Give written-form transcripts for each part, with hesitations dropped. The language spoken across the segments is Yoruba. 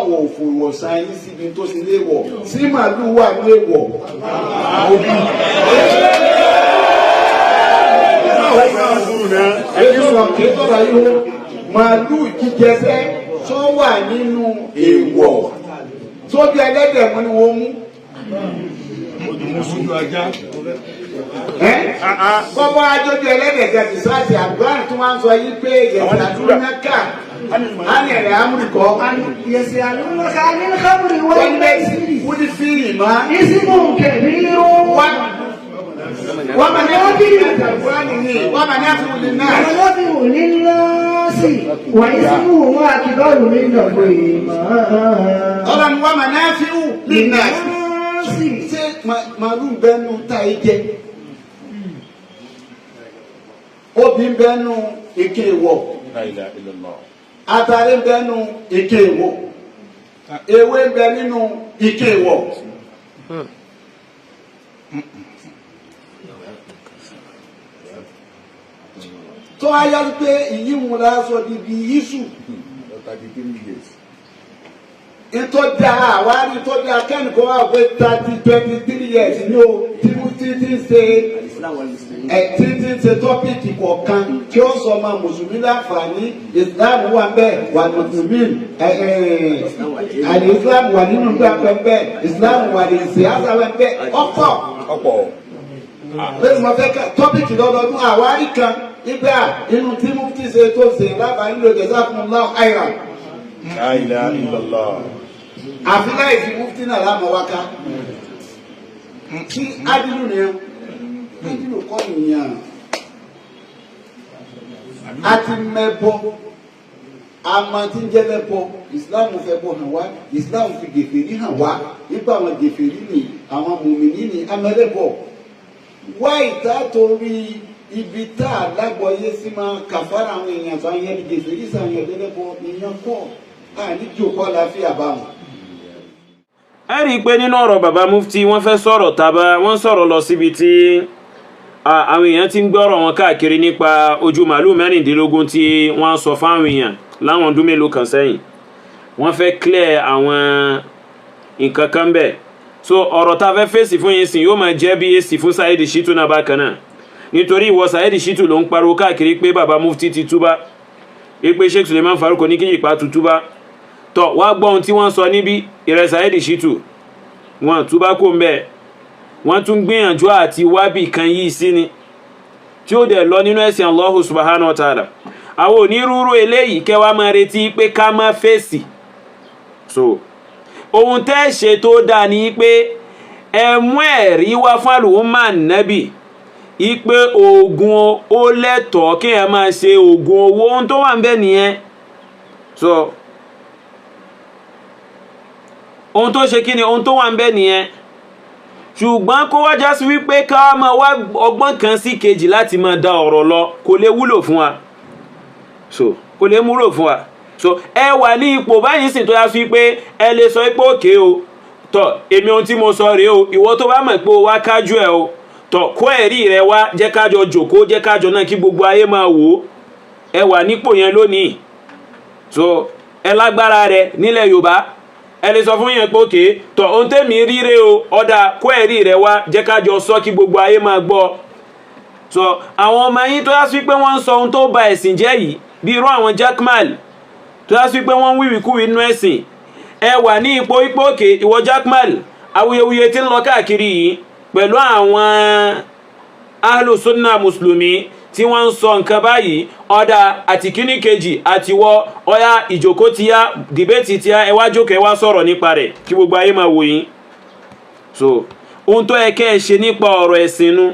wọ̀ òfò ìwọ̀sàn yín síbi tó ṣe léèwọ̀ sí màálù wà léèwọ̀. Ètò ọ̀rọ̀ yìí ó màálù jíjẹsẹ́ tó wà nínú èèwọ̀ tó bí ẹlẹ́dẹ̀ mú ni wọ́n mú. Kọ́bọ́ ajójú ẹlẹ́dẹ̀ gẹ̀ẹ́sì sáàtì àgbáyé tí wọ́n ń sọ yí pé yẹ̀sì àdúrónákà á ní ẹ̀rẹ̀ amúrìkọ́. يسألونك عن الخمر Wọ́n ní bẹ́ẹ̀ والميسر wúni fíìlì máa. اسم كبير Wọ́n máa ní wọ́n máa ní àfihàn lè náà. ومنافع للناس وإثمهما أكبر من نفعهما. Ọlọ́ni wọ́n máa ní àfihàn lè náà. للناس. Ṣé màálù bẹ́nu tá ẹ jẹ? Obì ń bẹ́nu ike ìwọ̀. La ilaha illallah. Atare ń bẹ́nu ike ìwọ̀. Ewé ń bẹ nínú ike ìwọ̀. Tó a yá pé ìyíwùn la sọ di bí yíṣù. Ìtọ́jà àwárí ìtọ́jà kẹ́nìkan wà pé 23 years ní o tí mo ti ti ṣe ẹ tí ti ṣe tọ́pìkì kọ̀ọ̀kan tí ó sọ ọmọ mùsùlùmí láǹfààní. Islam wà bẹ́ẹ̀ wà mùsùlùmí ẹ ẹ àlè Islam wà nínú gbà bẹ́ẹ̀ Islam wà ní ìsìyàsá wà bẹ́ẹ̀ ọkọ̀ Ọ̀pọ̀. lẹ́yìn mo fẹ́ ká tọ́pìkì lọ́dọọdún àwárí kan ibà inú tí mo ti ṣe tó ṣe láǹfààní ló jazakumullahu khairan. La ilaha illallah. Àfi láì fi mufti náà lámọ wá ká tí adilu nìyẹn, adilu kọ́ nìyẹn, a ti mẹ́bọ àmọ́ tí ń jẹ́ lẹ́bọ. Islam fẹ́ bọ́ hàn wá, Islam fi gèfèrí hàn wá nípa àwọn gèfèrí ni àwọn mùmìnì ni amẹ́lẹ́bọ wá ìta torí ibi tá a lágbọ̀ọ́yé sí máa kàfàrà àwọn èèyàn sọ àwọn ẹni gèfèrí sọ àwọn ẹni lẹ́bọ nìyẹn kọ́ àní jòkó àlàáfíà bá wọn. Ẹ rí i pé nínú ọ̀rọ̀ bàbá mufti, wọ́n fẹ́ sọ̀rọ̀ tàbá wọ́n sọ̀rọ̀ lọ síbi tí àwọn èèyàn ti ń gbọ́rọ̀ wọn káàkiri nípa ojú màálù 16 tí wọ́n sọ fáwọn èèyàn láwọn ọdún mélòó kan sẹ́yìn. Wọ́n fẹ́ clear àwọn nǹkan kan bẹ́ẹ̀. So ọ̀rọ̀ tá a fẹ́ fèsì fún yín sìn yóò máa jẹ́ bí èsì fún Saheed Shittu náà bákan náà, nítorí ìwọ Saheed Shittu ló ń pariwo káàkiri pé bàbá mufti ti túbá, pé Sheikh Suleiman Farouk ní kíjìpá túbá. Tọ́ wá gbọ́ ohun tí wọ́n sọ níbí. Ìrẹ Saheed Shittu, wọn túbá kó ń bẹ́ẹ̀, wọ́n tún gbìyànjú àti wábì kan yìí sí ni tí ó dẹ̀ lọ nínú ẹ̀sìn Allahu subhanahu wa ta'ala. Àwọn onírúurú eléyìí kẹwàá máa retí pé ká má fèsì. So ohun tẹ́ ṣe tó dáa ni pé ẹ mú ẹ̀rí wá fún àlùmọ́ nábì ipe oògùn ó lẹ́tọ̀ọ́ kí ẹ máa ṣe oògùn owó. Ohun tó wà ń bẹ nìyẹn. So ohun tó ṣe kí ni, ohun tó wà ń bẹ nìyẹn. Ṣùgbọ́n kó wá já sí wípé ká máa wá ọgbọ́n kan sí kejì láti máa da ọ̀rọ̀ lọ, kò lè wúlò fún wa. So kò lè múlò fún wa. So ẹ wà ní ipò báyìí sì tó yá sí pé ẹ lè sọ pé òkè o, tọ èmi ohun tí mo sọ rèé o, ìwọ tó bá mọ̀ pé o wá kájú ẹ o, tọ kó ẹ̀rí rẹ wá, jẹ́ kájọ jòkó, jẹ́ kájọ náà kí gbogbo ayé máa wò ó. Ẹ wà nípò yẹn lónìí. So ẹ lágbára rẹ nílẹ̀ Yorùbá, ẹ lè sọ fún yẹn pé òkè tọ ohun tẹ́mi ríre o, ọ̀dà kó ẹ̀rí rẹ wá, jẹ́ kájọ sọ kí gbogbo ayé máa gbọ́. So àwọn ọmọ yín tó yá sí pé wọ́n ń sọ ohun tó ba ẹ̀sìn jẹ́ yìí, bí irú àwọn Jakmal tó yá sí pé wọ́n ń wíwìkúwì nínú ẹ̀sìn, ẹ wà ní ipò ipò òkè. Ìwọ Jakmal, awuyewuye tí ń lọ káàkiri yìí pẹ̀lú àwọn ahlùsúnnà mùsùlùmí tí wọ́n ń sọ nǹkan báyìí, ọ̀dà àti kíní kejì àti wọ ọ̀yà ìjòkó ti yá, dìbẹ́tì ti yá, ẹ wá jókòó, ẹ wá sọ̀rọ̀ nípa rẹ̀ kí gbogbo ayé máa wò yín. So ohun tó yẹ kẹ́ ẹ ṣe nípa ọ̀rọ̀ ẹ̀sìn nu,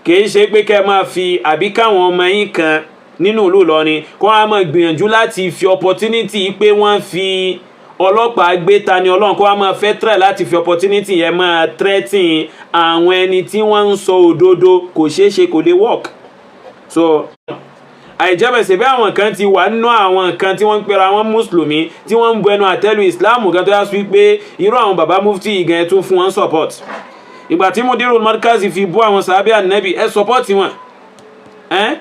kìí ṣe pé kẹ́ ẹ máa fi àbí káwọn ọmọ yín kan nínú ìlú Ìlọrin kó wọ́n á máa gbìyànjú láti fi opportunity pé wọ́n fi ọlọ́pàá gbé Tani Olohun, kó wọ́n á máa fẹ́ try láti fi opportunity yẹn máa threaten àwọn ẹni tí wọ́n ń sọ òdodo. Kò ṣeé ṣe, kò lè work. So àìjẹ́bẹ̀sẹ̀ bí àwọn kan ti wà nínú àwọn kan tí wọ́n ń pera wọn mùsùlùmí tí wọ́n ń bu ẹnu àtẹ́lu ìsìláàmù kan tó yá sí pé irú àwọn bàbá mufti ìgan ẹ̀ tún fún wọn support. Ìgbà tí Mudirul Markazi fi bú àwọn sàábẹ́ ànábì, ẹ support wọn, ẹ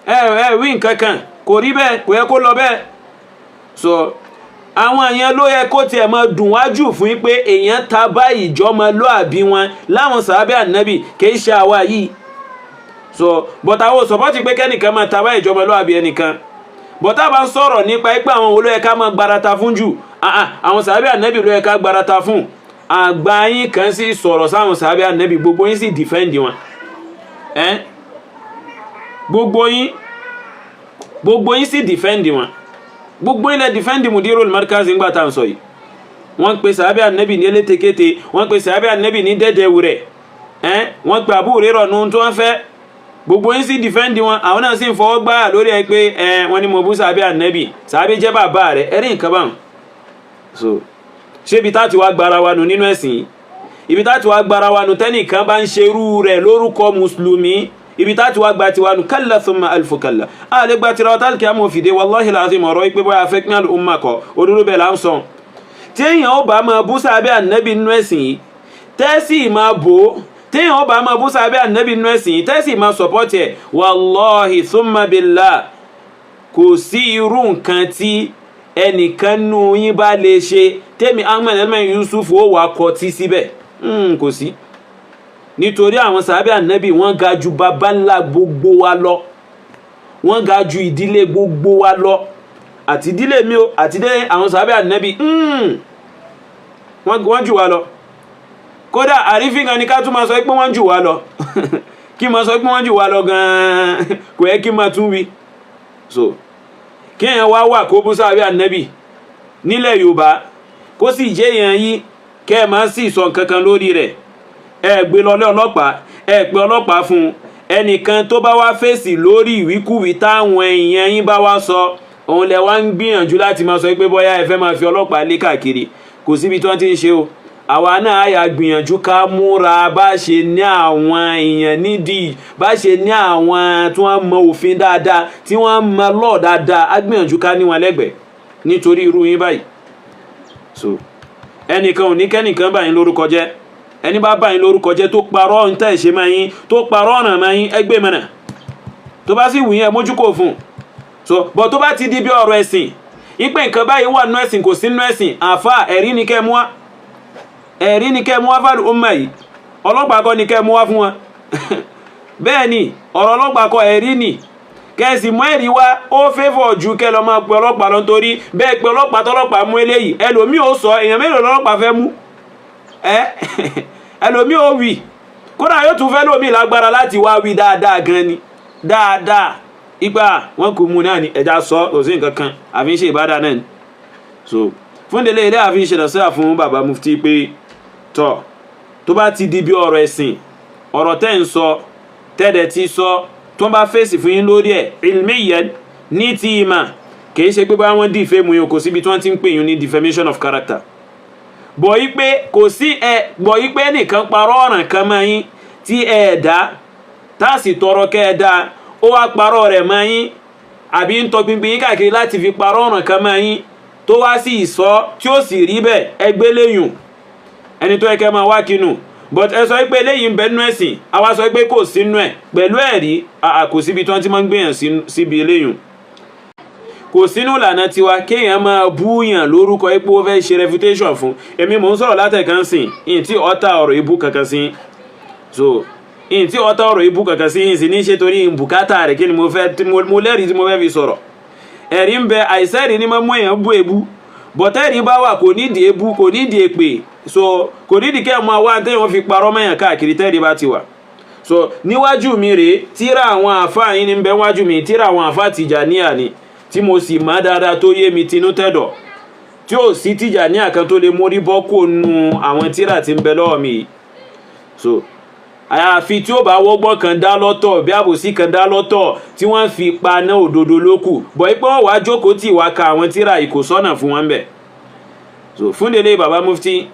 ẹ wí nǹkan kan, kò rí bẹ́ẹ̀, kò yẹ kó lọ bẹ́ẹ̀. So Àwọn èèyàn ló yẹ kó tiẹ̀ máa dùn wájú fún yín pé èèyàn ta bá ìjọmọlúàbí wọn láwọn sàábẹ́ ànábì, kì í ṣe àwa yìí. So but àwọn support pé kẹ́nìkan máa ta bá ìjọmọlúàbí ẹnìkan, but tá a bá ń sọ̀rọ̀ nípa pé àwọn olóyè ká máa gbarata fún jù, àwọn sàábẹ́ ànábì ló yẹ ká gbarata fún. Àgbà yín kan sì sọ̀rọ̀ sáwọn sàábẹ́ ànábì, gbogbo yín sì defend wọn. Gbogbo yín sì defend wọn. Gbogbo yín lẹ defend Mudirul Markaz ńgbà tá à ń sọ yìí. Wọ́n pe sàábẹ́ ànábì ní elétekéte, wọ́n pe sàábẹ́ ànábì ní dẹ́dẹ́wùrẹ̀, wọ́n pe Abu Hurairah nù tí wọ́n fẹ́. Gbogbo yín sì defend wọn. Àwọn náà sì ń fọwọ́ gbáyà lórí ẹ pé wọ́n ní mo bú sàábẹ́ ànábì, sàábẹ́ jẹ́ bàbá rẹ̀. Ẹ̀rí nǹkan báwọn. So ṣé ibi tá ti wá gbára wa nù nínú ẹ̀sìn yìí, ibi tá ti wá gbára wa nù, tẹ́nìkan bá ń ṣerú rẹ̀ lórúkọ mùsùlùmí, ibi tá ti wá gba tiwa nù? Kalla thumma alfu kalla, a lè gba tira ọ̀tá kí a mọ̀ fìdí. Wallahi alazim, ọ̀rọ̀ pé bóyá fẹ́ pín àlùmọ̀ kọ́ òdodo bẹ́ẹ̀ là ń sọ. Tí èèyàn ó bá máa bú sábẹ́ ànábì nínú ẹ̀sìn yìí, tẹ́sì máa bò ó, téèyàn ó bá máa bú sábẹ́ ànábì nínú ẹ̀sìn yìí, tẹ́sì máa support ẹ̀, wallahi thumma billah, kò sí irú nǹkan tí ẹnìkan nú yín bá lè ṣe tẹ́mi Ahmed Elmen Yusuf ó wà kọtí síbẹ̀. Kò sí, nítorí àwọn sàábẹ́ ànábì, wọ́n ga ju baba ńlá gbogbo wa lọ, wọ́n ga ju ìdílé gbogbo wa lọ, àti ìdílé mi o, àti ìdílé àwọn sàábẹ́ ànábì, wọ́n jù wá lọ. Kódà àrífín kan ní ká tún máa sọ pé wọ́n jù wá lọ. Kí máa sọ pé wọ́n jù wá lọ gan-an, kò yẹ kí máa tún wí. So kí èèyàn wá wà kó bú sàábẹ́ ànábì nílẹ̀ Yorùbá, kó sì jẹ́ èèyàn yìí, kẹ́ ẹ máa sì sọ nǹkan kan lórí rẹ̀, ẹ gbé lọlé ọlọ́pàá, ẹ pé ọlọ́pàá fún un. Ẹnìkan tó bá wá fèsì lórí ìwíkúwí táwọn èèyàn yín bá wá sọ, òun lẹ wá ń gbìyànjú láti máa sọ pé bóyá ẹ fẹ́ máa fi ọlọ́pàá lé káàkiri. Kò síbi tí wọ́n ti ń ṣe o. Àwa náà á yà gbìyànjú ká múra bá ṣe ní àwọn èèyàn nídìí, bá ṣe ní àwọn tí wọ́n mọ òfin dáadáa, tí wọ́n mọ law dáadáa. Á gbìyànjú ká ní wọn lẹ́gbẹ̀ẹ́ nítorí irú yín báyìí. So ẹnìkan ò ní kẹ́nìkan bá yín lórúkọ jẹ́. Ẹni bá bá yín lórúkọ jẹ́, tó parọ́ ń tẹ̀ ṣe máa yín, tó parọ́ ọ̀nà máa yín, ẹgbẹ́ mọ̀nà tó bá sì wù yín, ẹ mójú kò fún un. So bọ̀ tó bá ti di bí ọ̀rọ̀ ẹ̀sìn, ipe nǹkan báyìí wà nú ẹ̀sìn, kò sí nú ẹ̀sìn, àfa, ẹ̀rí ni kẹ́ mú wá, ẹ̀rí ni kẹ́ mú wá fàlù ọmọ yìí. Ọlọ́pàá kọ́ ni kẹ́ mú wá fún wọn. Bẹ́ẹ̀ ni, ọ̀rọ̀ ọlọ́pàá kọ́, ẹ̀rí ni kẹ́sì mú ẹ̀rí wá. Ó fẹ́fọ̀ ju kẹ́ lọ máa pe ọlọ́pàá lọ, nítorí bẹ́ẹ̀ pé ọlọ́pàá, tọ́lọ́pàá mú eléyìí, ẹlòmíì ó sọ. Èèyàn mélòó lọ́lọ́pàá fẹ́ mú ẹ? Ẹlòmíì ó wì, kódà yóò tún fẹ́ lómi lágbára láti wá wí dáadáa gan ni dáadáa. Ipa wọn kò mú náà ni ẹja sọ, kò sí nǹkan kan, àfi ń ṣe ìbádà náà ni. So fún délé ilé, àfi ń ṣe lọ́sẹ̀ fún bàbá mufti pé tọ́, tó bá ti di bí ọ̀rọ̀ ẹ̀sìn, ọ̀rọ̀ tẹ́ ń sọ, tẹ́ẹ̀dẹ̀ ti sọ, tó bá fèsì fún yín lórí ẹ̀ ilmiyan, ní ti ìmà, kìí ṣe pé bá wọ́n defame yín. Kò síbi tí wọ́n ti ń pè yín ní defamation of character. Bọ̀ yí pé kò sí ẹ bọ̀ yí pé nìkan parọ́ ọ̀ràn kan mọ́ yín tí ẹ dá, tá a sì tọrọ kẹ́ ẹ dá, ó wá parọ́ rẹ̀ mọ́ yín, àbí ń tọpinpin yín káàkiri láti fi parọ́ ọ̀ràn kan mọ́ yín, tó wá sí ìsọ tí ó sì rí bẹ́ẹ̀, ẹgbẹ́ léyùn ẹni tó yẹ kẹ́ máa wá kínú. But ẹ sọ pé eléyìí ń bẹ nínú ẹ̀sìn, àwa sọ pé kò sínú ẹ̀ pẹ̀lú ẹ̀rí. Kò síbi tí wọ́n ti máa ń gbèyàn síbi eléyùn. Kò sínú ìlànà tiwa kéèyàn máa búyàn lórúkọ pé ó fẹ́ ṣe refutation fún. Èmi mò ń sọ̀rọ̀ látẹ̀kan sìn ìyìn tí ọ̀tá ọ̀rọ̀ ibú kankan sí. So ìyìn tí ọ̀tá ọ̀rọ̀ ibú kankan sí, ìyìn sì ní ṣe torí bùkátà rẹ̀. Kí ni mo fẹ́? Mo lẹ́rìí tí mo fẹ́ fi sọ̀rọ̀. Ẹ̀rí ń bẹ, àìsẹ́rìí ní máa mú èèyàn bú ebú. Bọ̀tẹ́rì bá wà, kò nídìí ebú, kò nídìí èpè. So kò nídìí kẹ́ ẹ̀ máa wá téèyàn fi parọ́ mẹ́yàn káàkiri tẹ́rì bá ti wà. So níwájú mi rèé, tíra àwọn àfáà yín ní bẹ wájú mi, tíra àwọn àfáà Tìjàníyà ni, tí mo sì mọ̀ dáadáa, tó yé mi tinú tẹ̀dọ̀, tí ò sí Tìjàníyà kan tó lè mórí bọ́ kó nu àwọn tíra tí ń bẹ lọ́wọ́ mi yìí. So àyàfi tí ó bá wọ́gbọ́n kan dá lọ́tọ̀, bí àbòsí kan dá lọ́tọ̀ tí wọ́n fi paná òdodo lókù bọ̀ ipò wọ́n wá jókòó tí wàá ka àwọn tíra yìí, kò sọ́nà fún wọn bẹ̀. So fún délé bàbá mufti,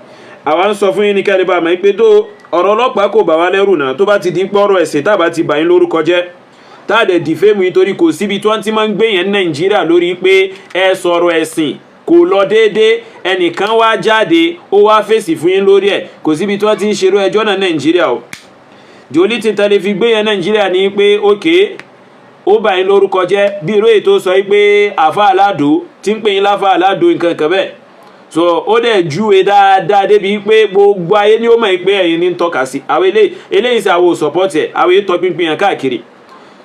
àwa ń sọ fún yín ní kẹ́lẹ́ bá mọ̀ pé tó ọ̀rọ̀ ọlọ́pàá kò bá wa lẹ́rù náà. Tó bá ti di pọ́rọ̀ ẹ̀sìn, tá bá ti bà yín lórúkọ jẹ́, tá a dẹ̀ defame yín, torí kò síbi tí wọ́n ti máa ń gbé yẹn ní Nàìjíríà lórí pé ẹ sọ̀rọ̀ ẹ̀sìn kò lọ déédé, ẹnìkan wá jáde, ó wá fèsì fún yín lórí ẹ̀. Kò síbi tí wọ́n ti ń ṣerú ẹjọ́ náà Nàìjíríà o. The only thing tẹ́lẹ̀ fi gbé yẹn Nàìjíríà ní pé ókè ó bà yín lórúkọ jẹ́, bí irú èyí tó sọ pé àfa aládò Tí ń pè yín láfa aládò nǹkan kan bẹ́ẹ̀. So ó dẹ̀ júwe dáadáa débi pé gbogbo ayé ni ó mọ̀ pé ẹ̀yin ní ń tọ́ka sí àwọn eléyìí. Eléyìí sí àwọn ò support ẹ̀, àwọn èyí tọpinpin yẹn káàkiri.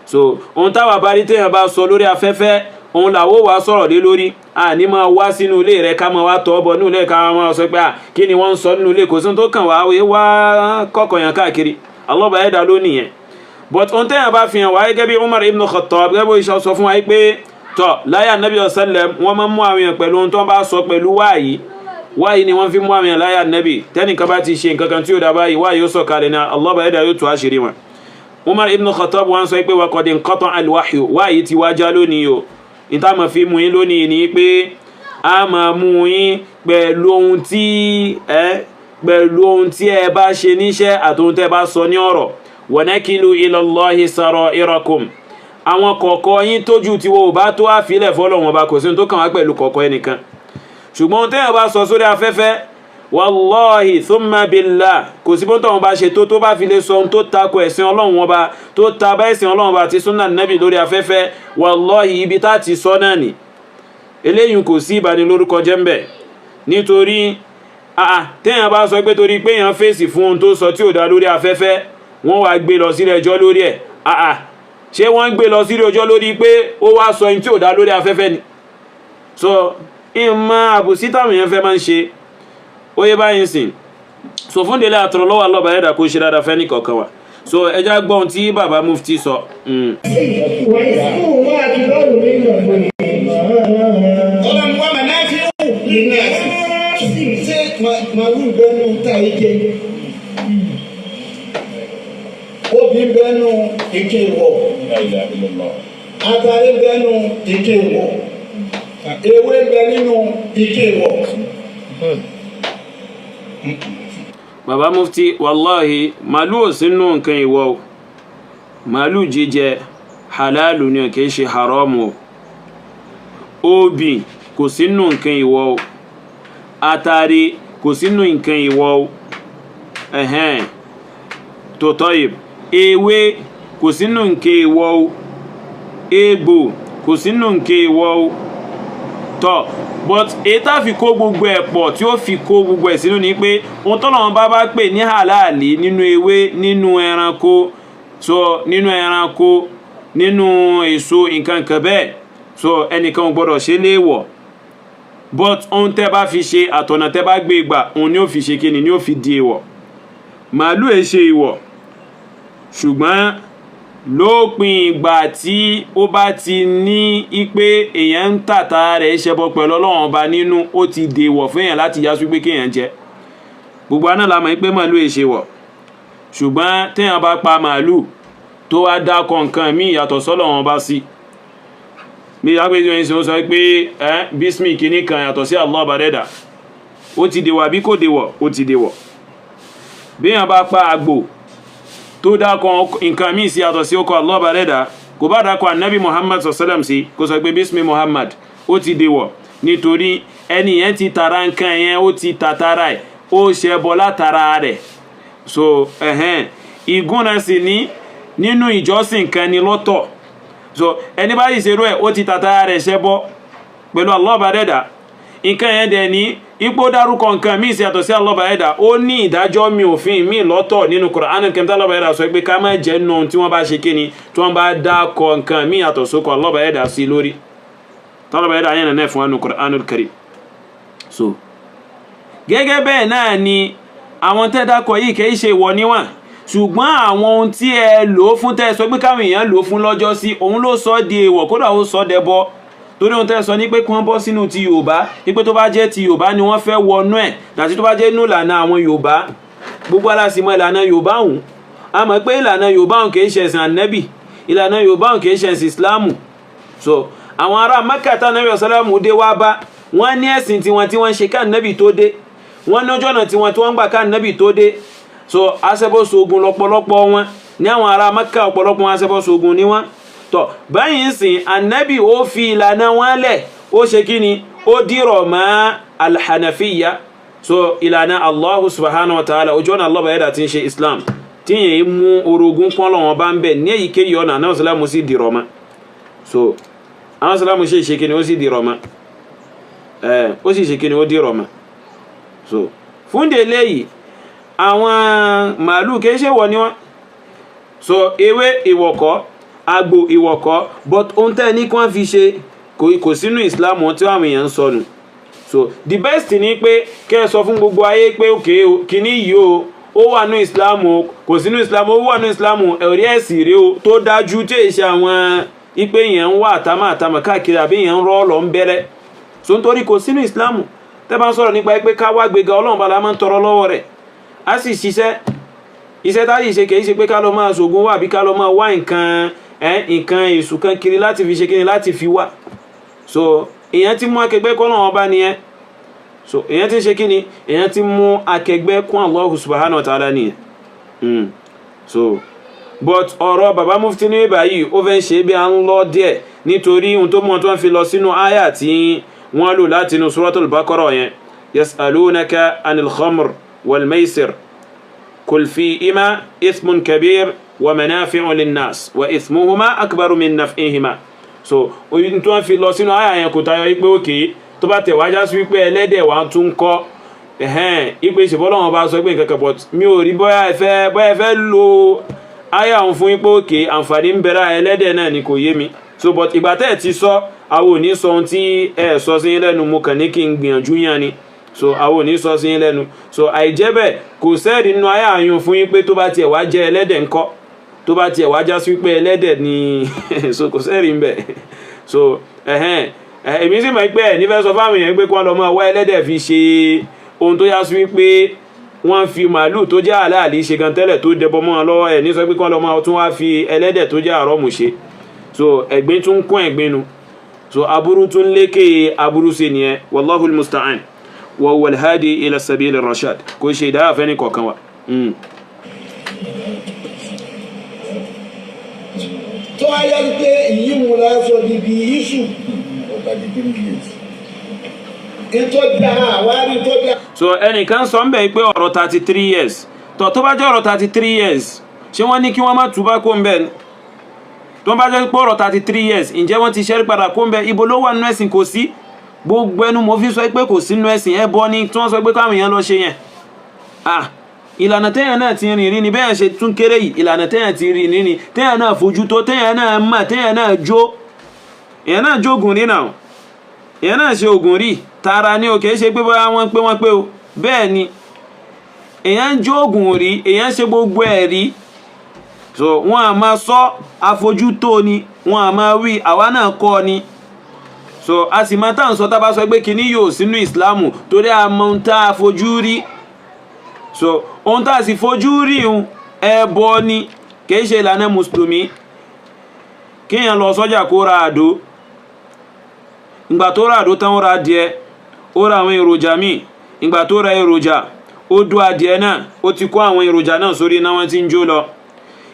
So ohun táwa bá rí téèyàn bá sọ lórí afẹ́fẹ́, òun làwọ́ wàá sọ̀rọ̀ lé lórí. Àní máa wá sínú ilé rẹ ká máa wá tọ́ bọ̀ nínú ilé, ká máa sọ pé à kí ni wọ́n ń sọ nínú ilé. Kò sí ohun tó kàn wá wá kọ́kọ̀ yàn káàkiri. Alọ́ba ẹ̀dá ló nìyẹn. But ohun téèyàn bá fi hàn wá, gẹ́gẹ́ bí Umar ibn Khattab, gẹ́gẹ́ bó ṣe sọ fún wa pé tọ́ láyà Nabi sallam, wọ́n máa ń mú àwọn èèyàn pẹ̀lú ohun tó ń bá sọ pẹ̀lú wáyìí. Wáyìí ni wọ́n fi mú àwọn èèyàn láyà Nabi. Tẹ́nìkan bá ti ṣe nǹkan kan tí ó dá báyìí, wáyìí ó sọ̀kalẹ̀ ní alọ́ba ẹ̀dá yóò tú àṣírí wọn. Umar ibn Khattab wọ́n sọ pé waqad inqata al-wahyu, wáyìí ti wájá lónìí o. Ìta máa fi mú yín lónìí ni pé a máa mú yín pẹ̀lú ohun tí ẹ bá ṣe níṣẹ́ àti ohun tẹ́ bá sọ ní ọ̀rọ̀. Wa nakilu ila Allahi sara'irakum, àwọn kọ̀ọ̀kọ̀ yín tójú tí wọ́n ò bá tó àfilẹ̀ fọ́lọ̀ wọn bá, kò sí tó kàn wá pẹ̀lú kọ̀ọ̀kọ̀ ẹnìkan. Ṣùgbọ́n ohun tẹ́yàn bá sọ sórí afẹ́fẹ́, wallahi thumma billah, kò sí bóńtọ̀ wọn bá ṣe tó bá fi lè sọ ohun tó tako ẹ̀sìn Ọlọ́run wọn bá, tó ta bá ẹ̀sìn Ọlọ́run bá àti súnà nẹ́bì lórí afẹ́fẹ́, wallahi, ibi tá ti sọ náà nì. Eléyìí kò sí ìbanilórúkọ jẹ́ ń bẹ̀, nítorí àà téèyàn bá sọ pé torí pé èèyàn fèsì fún ohun tó sọ tí ò dá lórí afẹ́fẹ́, wọ́n wá gbé lọ sílé ẹjọ́ lórí ẹ̀. Àà, ṣé wọ́n gbé lọ sílé ẹjọ́ lórí pé ó wá sọ ohun tí ò dá lórí afẹ́fẹ́ ni? So ìmọ̀ àbòsí táwọn èèyàn fẹ́ máa ń ṣe, ó yé báyìí sìn. So fún délé àtọ̀rọ̀ lọ́wọ́ alọ́ba ẹ̀dà kó ṣe dáadáa fẹ́ ní kọ̀ọ̀kan wa. So ẹja gbọ́n tí bàbá mufti sọ. وإثمهما أكبر من نفعهما. Ọlọ́run wa manafi'u linnasi. Ṣé màálù bẹ́nu tá a jẹ? Obì bẹ́nu ike ìwọ̀. La ilaha illallah. Atare bẹ́nu ike ìwọ̀. Ewé bẹ nínú ike ìwọ̀. Bàbá mufti, wàláhì, màálù ò sínú nǹkan ìwọ o. Màálù jíjẹ halalu ni, kìí ṣe haramu o. Obì kò sínú nǹkan ìwọ o. Atare kò sínú nǹkan ìwọ o. Ẹ̀hẹ́n tó tọ́yì, ewé kò sínú nǹkan ìwọ o. Egbò kò sínú nǹkan ìwọ o. Tọ́, but èyí tá fi kó gbogbo ẹ̀ pọ̀, tí ó fi kó gbogbo ẹ̀ sínú ni pé ohun tọ́lọ́run bá bá pè ní halali nínú ewé, nínú ẹranko, so nínú ẹranko, nínú èso, nǹkan kan bẹ́ẹ̀, so ẹnìkan ò gbọ́dọ̀ ṣe léèwọ̀. But ohun tẹ́ bá fi ṣe, àtọ̀nà tẹ́ bá gbé gbà, òun ni ó fi ṣe kíni, ni ó fi di èèwọ̀. Màálù ẹ̀ ṣe ìwọ̀, ṣùgbọ́n lópin ìgbà tí ó bá ti ní ipé èèyàn ń tàta rẹ̀ ṣẹbọ pẹ̀lú Ọlọ́run Ọba nínú, ó ti dèwọ̀ fún èèyàn láti yású pé kéèyàn jẹ. Gbogbo aná la mọ̀ pé màálù è ṣe wọ̀, ṣùgbọ́n téèyàn bá pa màálù tó wá dákọ̀ nǹkan míì yàtọ̀ sọ́lọ́run Ọba sí, bí àpèjọ yìí sọ pé ẹ́ bísmì kìíní kan yàtọ̀ sí Allah ọba dẹ́dà, ó ti dèwọ̀ àbí kò dèwọ̀? Ó ti dèwọ̀. Bí èèyàn bá pa àgbò tó dákọ̀ nǹkan míì sí yàtọ̀ sí ọkọ̀ Allah ọba dẹ́dà, kò bá dákọ̀ anabi Muhammad sallam sí, kó sọ pé bísmì Muhammad, ó ti dèwọ̀, nítorí ẹni yẹn ti tara nǹkan yẹn, ó ti tàtara ẹ̀, ó ṣẹbọ látara rẹ̀. So ẹ̀hẹ́n ìgúnra sì ní nínú ìjọsìn kan ni lọ́tọ̀. So ẹni bá yìí ṣerú ẹ̀, ó ti tàtara rẹ̀ ṣẹbọ pẹ̀lú Allah ọba dẹ́dà. Nǹkan yẹn dẹ̀ ní ipò dárúkọ nǹkan míì sí yàtọ̀ sí Allah ọba dẹ́dà, ó ní ìdájọ́ mi, òfin mi lọ́tọ̀ nínú Qur'an kẹmítà. Allah ọba dẹ́dà sọ pé ká má jẹ́ nù tí wọ́n bá ṣe kíni, tí wọ́n bá dákọ nǹkan míì yàtọ̀ sókọ Allah ọba dẹ́dà sí lórí tọ́lọ́ba dẹ́dà yẹn náà fún wa nínú Qur'anul Karim. So gẹ́gẹ́ bẹ́ẹ̀ náà ni àwọn tẹ́dàkọ̀ yìí kìí ṣe ìwọ níwọ̀n, ṣùgbọ́n àwọn ohun tí ẹ lò ó fún, tẹ́ sọ pé káwọn èèyàn lò ó fún lọ́jọ́ sí, òun ló sọ di èèwọ̀, kódà ó sọ dẹbọ, torí ohun tẹ́ sọ ní pé kí wọ́n bọ́ sínú ti Yorùbá, wípé tó bá jẹ́ ti Yorùbá ni wọ́n fẹ́ wọnú ẹ̀, àti tó bá jẹ́ inú ìlànà àwọn Yorùbá. Gbogbo aláṣìmọ̀ ìlànà Yorùbá ọ̀hún, a mọ̀ pé ìlànà Yorùbá ọ̀hún kìí ṣe ẹ̀sìn ànẹ́bì, ìlànà Yorùbá ọ̀hún kìí ṣe ẹ̀sìn Ìsìláàmù. So àwọn ará Mẹ́kà tá Ànábì sàlámù dé wá bá, wọ́n ní ẹ̀sìn tiwọn tí wọ́n ṣe ká Ànábì tó dé, wọ́n ní ojú ọ̀nà tiwọn tí wọ́n gbà ká Ànábì tó dé. So aṣẹ́bọ̀sọ̀gùn lọ́pọ̀lọpọ̀ wọn ní àwọn ará Mẹ́kà, ọ̀pọ̀lọpọ̀ wọn aṣẹ́bọ̀sọ̀gùn ni wọ́n. Tọ̀ báyìí ń sìn, Ànábì ó fi ìlànà wọn lẹ̀, ó ṣe kí ni, ó dìrọ̀ mọ́ alhanafiya, so ìlànà Allahu subhanahu wa ta'ala, ojú ọ̀nà Allah bàyẹ̀dà tí ń ṣe Islam, tí yẹn mú orogún pọ́n lọ́wọ́ bá ń bẹ̀ ní èyíkéyìí ọ̀nà náà, sàlámù sí dìrọ̀ mọ́. So àwọn sàlámù ṣe ṣe kí ni, ó sì dìrọ̀ mọ́. Ó sì ṣe kíni, ó dìrọ̀ mọ́. So fún délé yìí, àwọn màálù kìí ṣe wọ̀ ni wọ́n. So ewé ìwọ̀kọ́, àgbò ìwọ̀kọ́, but ohun tẹ́ ní kí wọ́n fi ṣe kò sínú Islam, ohun tí àwọn èèyàn ń sọnù. So the best ni pé kẹ́ ẹ sọ fún gbogbo ayé pé òkè o, kíní yìí o, ó wà ní Islam o, kò sínú Islam, ó wà ní Islam o, ẹ̀rí ẹ̀sìn rèé o tó dájú, tí èyí ṣe àwọn ipe èèyàn ń wá àtàmà àtàmà káàkiri àbí èèyàn ń rọ́ lọ ń bẹ̀rẹ̀. So nítorí kò sínú Islam, tẹ́ bá ń sọ̀rọ̀ nípa pé ká wá gbéga Ọlọ́run bá la máa ń tọrọ lọ́wọ́ rẹ̀, á sì ṣiṣẹ́. Iṣẹ́ tá yìí ṣe kìí ṣe pé ká lọ máa ṣògùn wà àbí ká lọ máa wá nǹkan nǹkan èṣù kan kiri láti fi ṣe kíni, láti fi wà. So èèyàn ti mú akẹgbẹ́ kọ́ náà ọba nìyẹn. So èèyàn ti ṣe kíni, èèyàn ti mú akẹgbẹ́ kún Allahu subhanahu wa ta'ala nìyẹn. So but ọ̀rọ̀ baba mufti ní báyìí, ó fẹ́ ṣe bí a ń lọ díẹ̀, nítorí ohun tó mú tó ń fi lọ sínú àyà tí wọ́n lò láti inú Suratul Baqarah yẹn: "Yas'alunaka anil khamr wal maisir, kul fihima ithmun kabir wa manafi'u linnas wa ithmuhuma akbaru min naf'ihima." So ohun tó ń fi lọ sínú àyà yẹn kò tayọ wípé òkè tó bá tẹ̀ wájá sí wípé ẹlẹ́dẹ̀ wa tún kọ́ ẹ̀hẹ́n ipe ìṣèbọ́lọ́wọ́n bá sọ pé nǹkan kan, but mi ò rí bóyá ẹ fẹ́ lo àyà òun fún wípé òkè àǹfààní ń bẹ̀rẹ̀ ẹlẹ́dẹ̀ náà ni, kò yé mi. So but ìgbà tẹ́ ẹ̀ ti sọ, àwọn ò ní sọ ohun tí ẹ sọ sí lẹ́nu. Mo kàn ní kí n gbìyànjú yàn ni. So àwọn ò ní sọ sí lẹ́nu. So àìjẹ́ bẹ́ẹ̀, kò sẹ́ẹ̀rì nínú àyà àyùn fún yín pé tó bá tiẹ̀ wá jẹ́ ẹlẹ́dẹ̀ ńkọ́, tó bá tiẹ̀ wá já sí wípé ẹlẹ́dẹ̀ ni. So kò sẹ́ẹ̀rì ń bẹ̀. So ẹ̀hẹ́n, èmi sì mọ̀ pé ẹ̀ nífẹ̀ẹ́ sọ fáwọn èèyàn pé kí wọ́n lọ máa wá ẹlẹ́dẹ̀ fi ṣe ohun tó yá sí wípé wọ́n fi màálù tó jẹ́ àláàlì ṣe gan tẹ́lẹ̀ tó dẹbọ mọ́ wọn lọ́wọ́. Ẹ̀ ní sọ pé kí wọ́n lọ máa tún wá fi ẹlẹ́dẹ̀ tó jẹ́ àrọ́mù ṣe. So ẹ̀gbin tún kún ẹ̀gbin nu. So aburú tún lékè aburú sí nìyẹn. Wallahul musta'an wa huwa al-hadi ila sabil ar-rashad. Kò ṣe ìdáyà fẹ́ ní kọ̀ọ̀kan wa. Tó wáyé pé ìyí mu la sọ di bí iṣu 33 years. Ètò dáa, àwárí tó dáa. So ẹnìkan sọ ń bẹ̀ pé ọ̀rọ̀ 33 years tó bá jẹ́ ọ̀rọ̀ 33 years, ṣé wọ́n ní kí wọ́n má túbá kó ń bẹ̀ ni? Tó bá jẹ́ pé ọ̀rọ̀ 33 years, ǹjẹ́ wọ́n ti ṣẹ́rí padà kó ń bẹ̀? Ibo ló wà nínú ẹ̀sìn? Kò sí. Gbogbo ẹnu mo fi sọ pé kò sí nínú ẹ̀sìn. Ẹbọ ni tí wọ́n sọ pé káwọn èèyàn lọ ṣe yẹn. Ah, ìlànà téèyàn náà ti rìn rí ni bẹ́ẹ̀ ṣe tún kéré yìí. Ìlànà téèyàn ti rìn rí ni, téèyàn náà fojú tó, téèyàn náà mọ̀, téèyàn náà jó, èèyàn náà jógun rí náà, èèyàn náà ṣe ògùn rí tara ní o. Kìí ṣe pé bóyá wọ́n pé wọ́n pé o. Bẹ́ẹ̀ ni èèyàn ń jógun rí, èèyàn ṣe gbogbo ẹ̀ rí. So wọ́n a máa sọ àfojútó ni, wọ́n a máa wí, àwa náà kọ́ ni. So a sì máa tá à ń sọ tá a bá sọ pé kíní yóò sínú ìsìláàmù, torí a mọ ohun tá a fojú rí. So ohun tá a sì fojú rí un, ẹbọ ni, kìí ṣe ìlànà mùsùlùmí. Kíyàn lọ sọ́jà kó ra àdó. Ìgbà tó ra àdó tán, ó ra adìẹ, ó ra àwọn èròjà míì. Ìgbà tó ra èròjà, ó dú adìẹ náà, ó ti kó àwọn èròjà náà sórí iná, wọ́n ti ń jó lọ.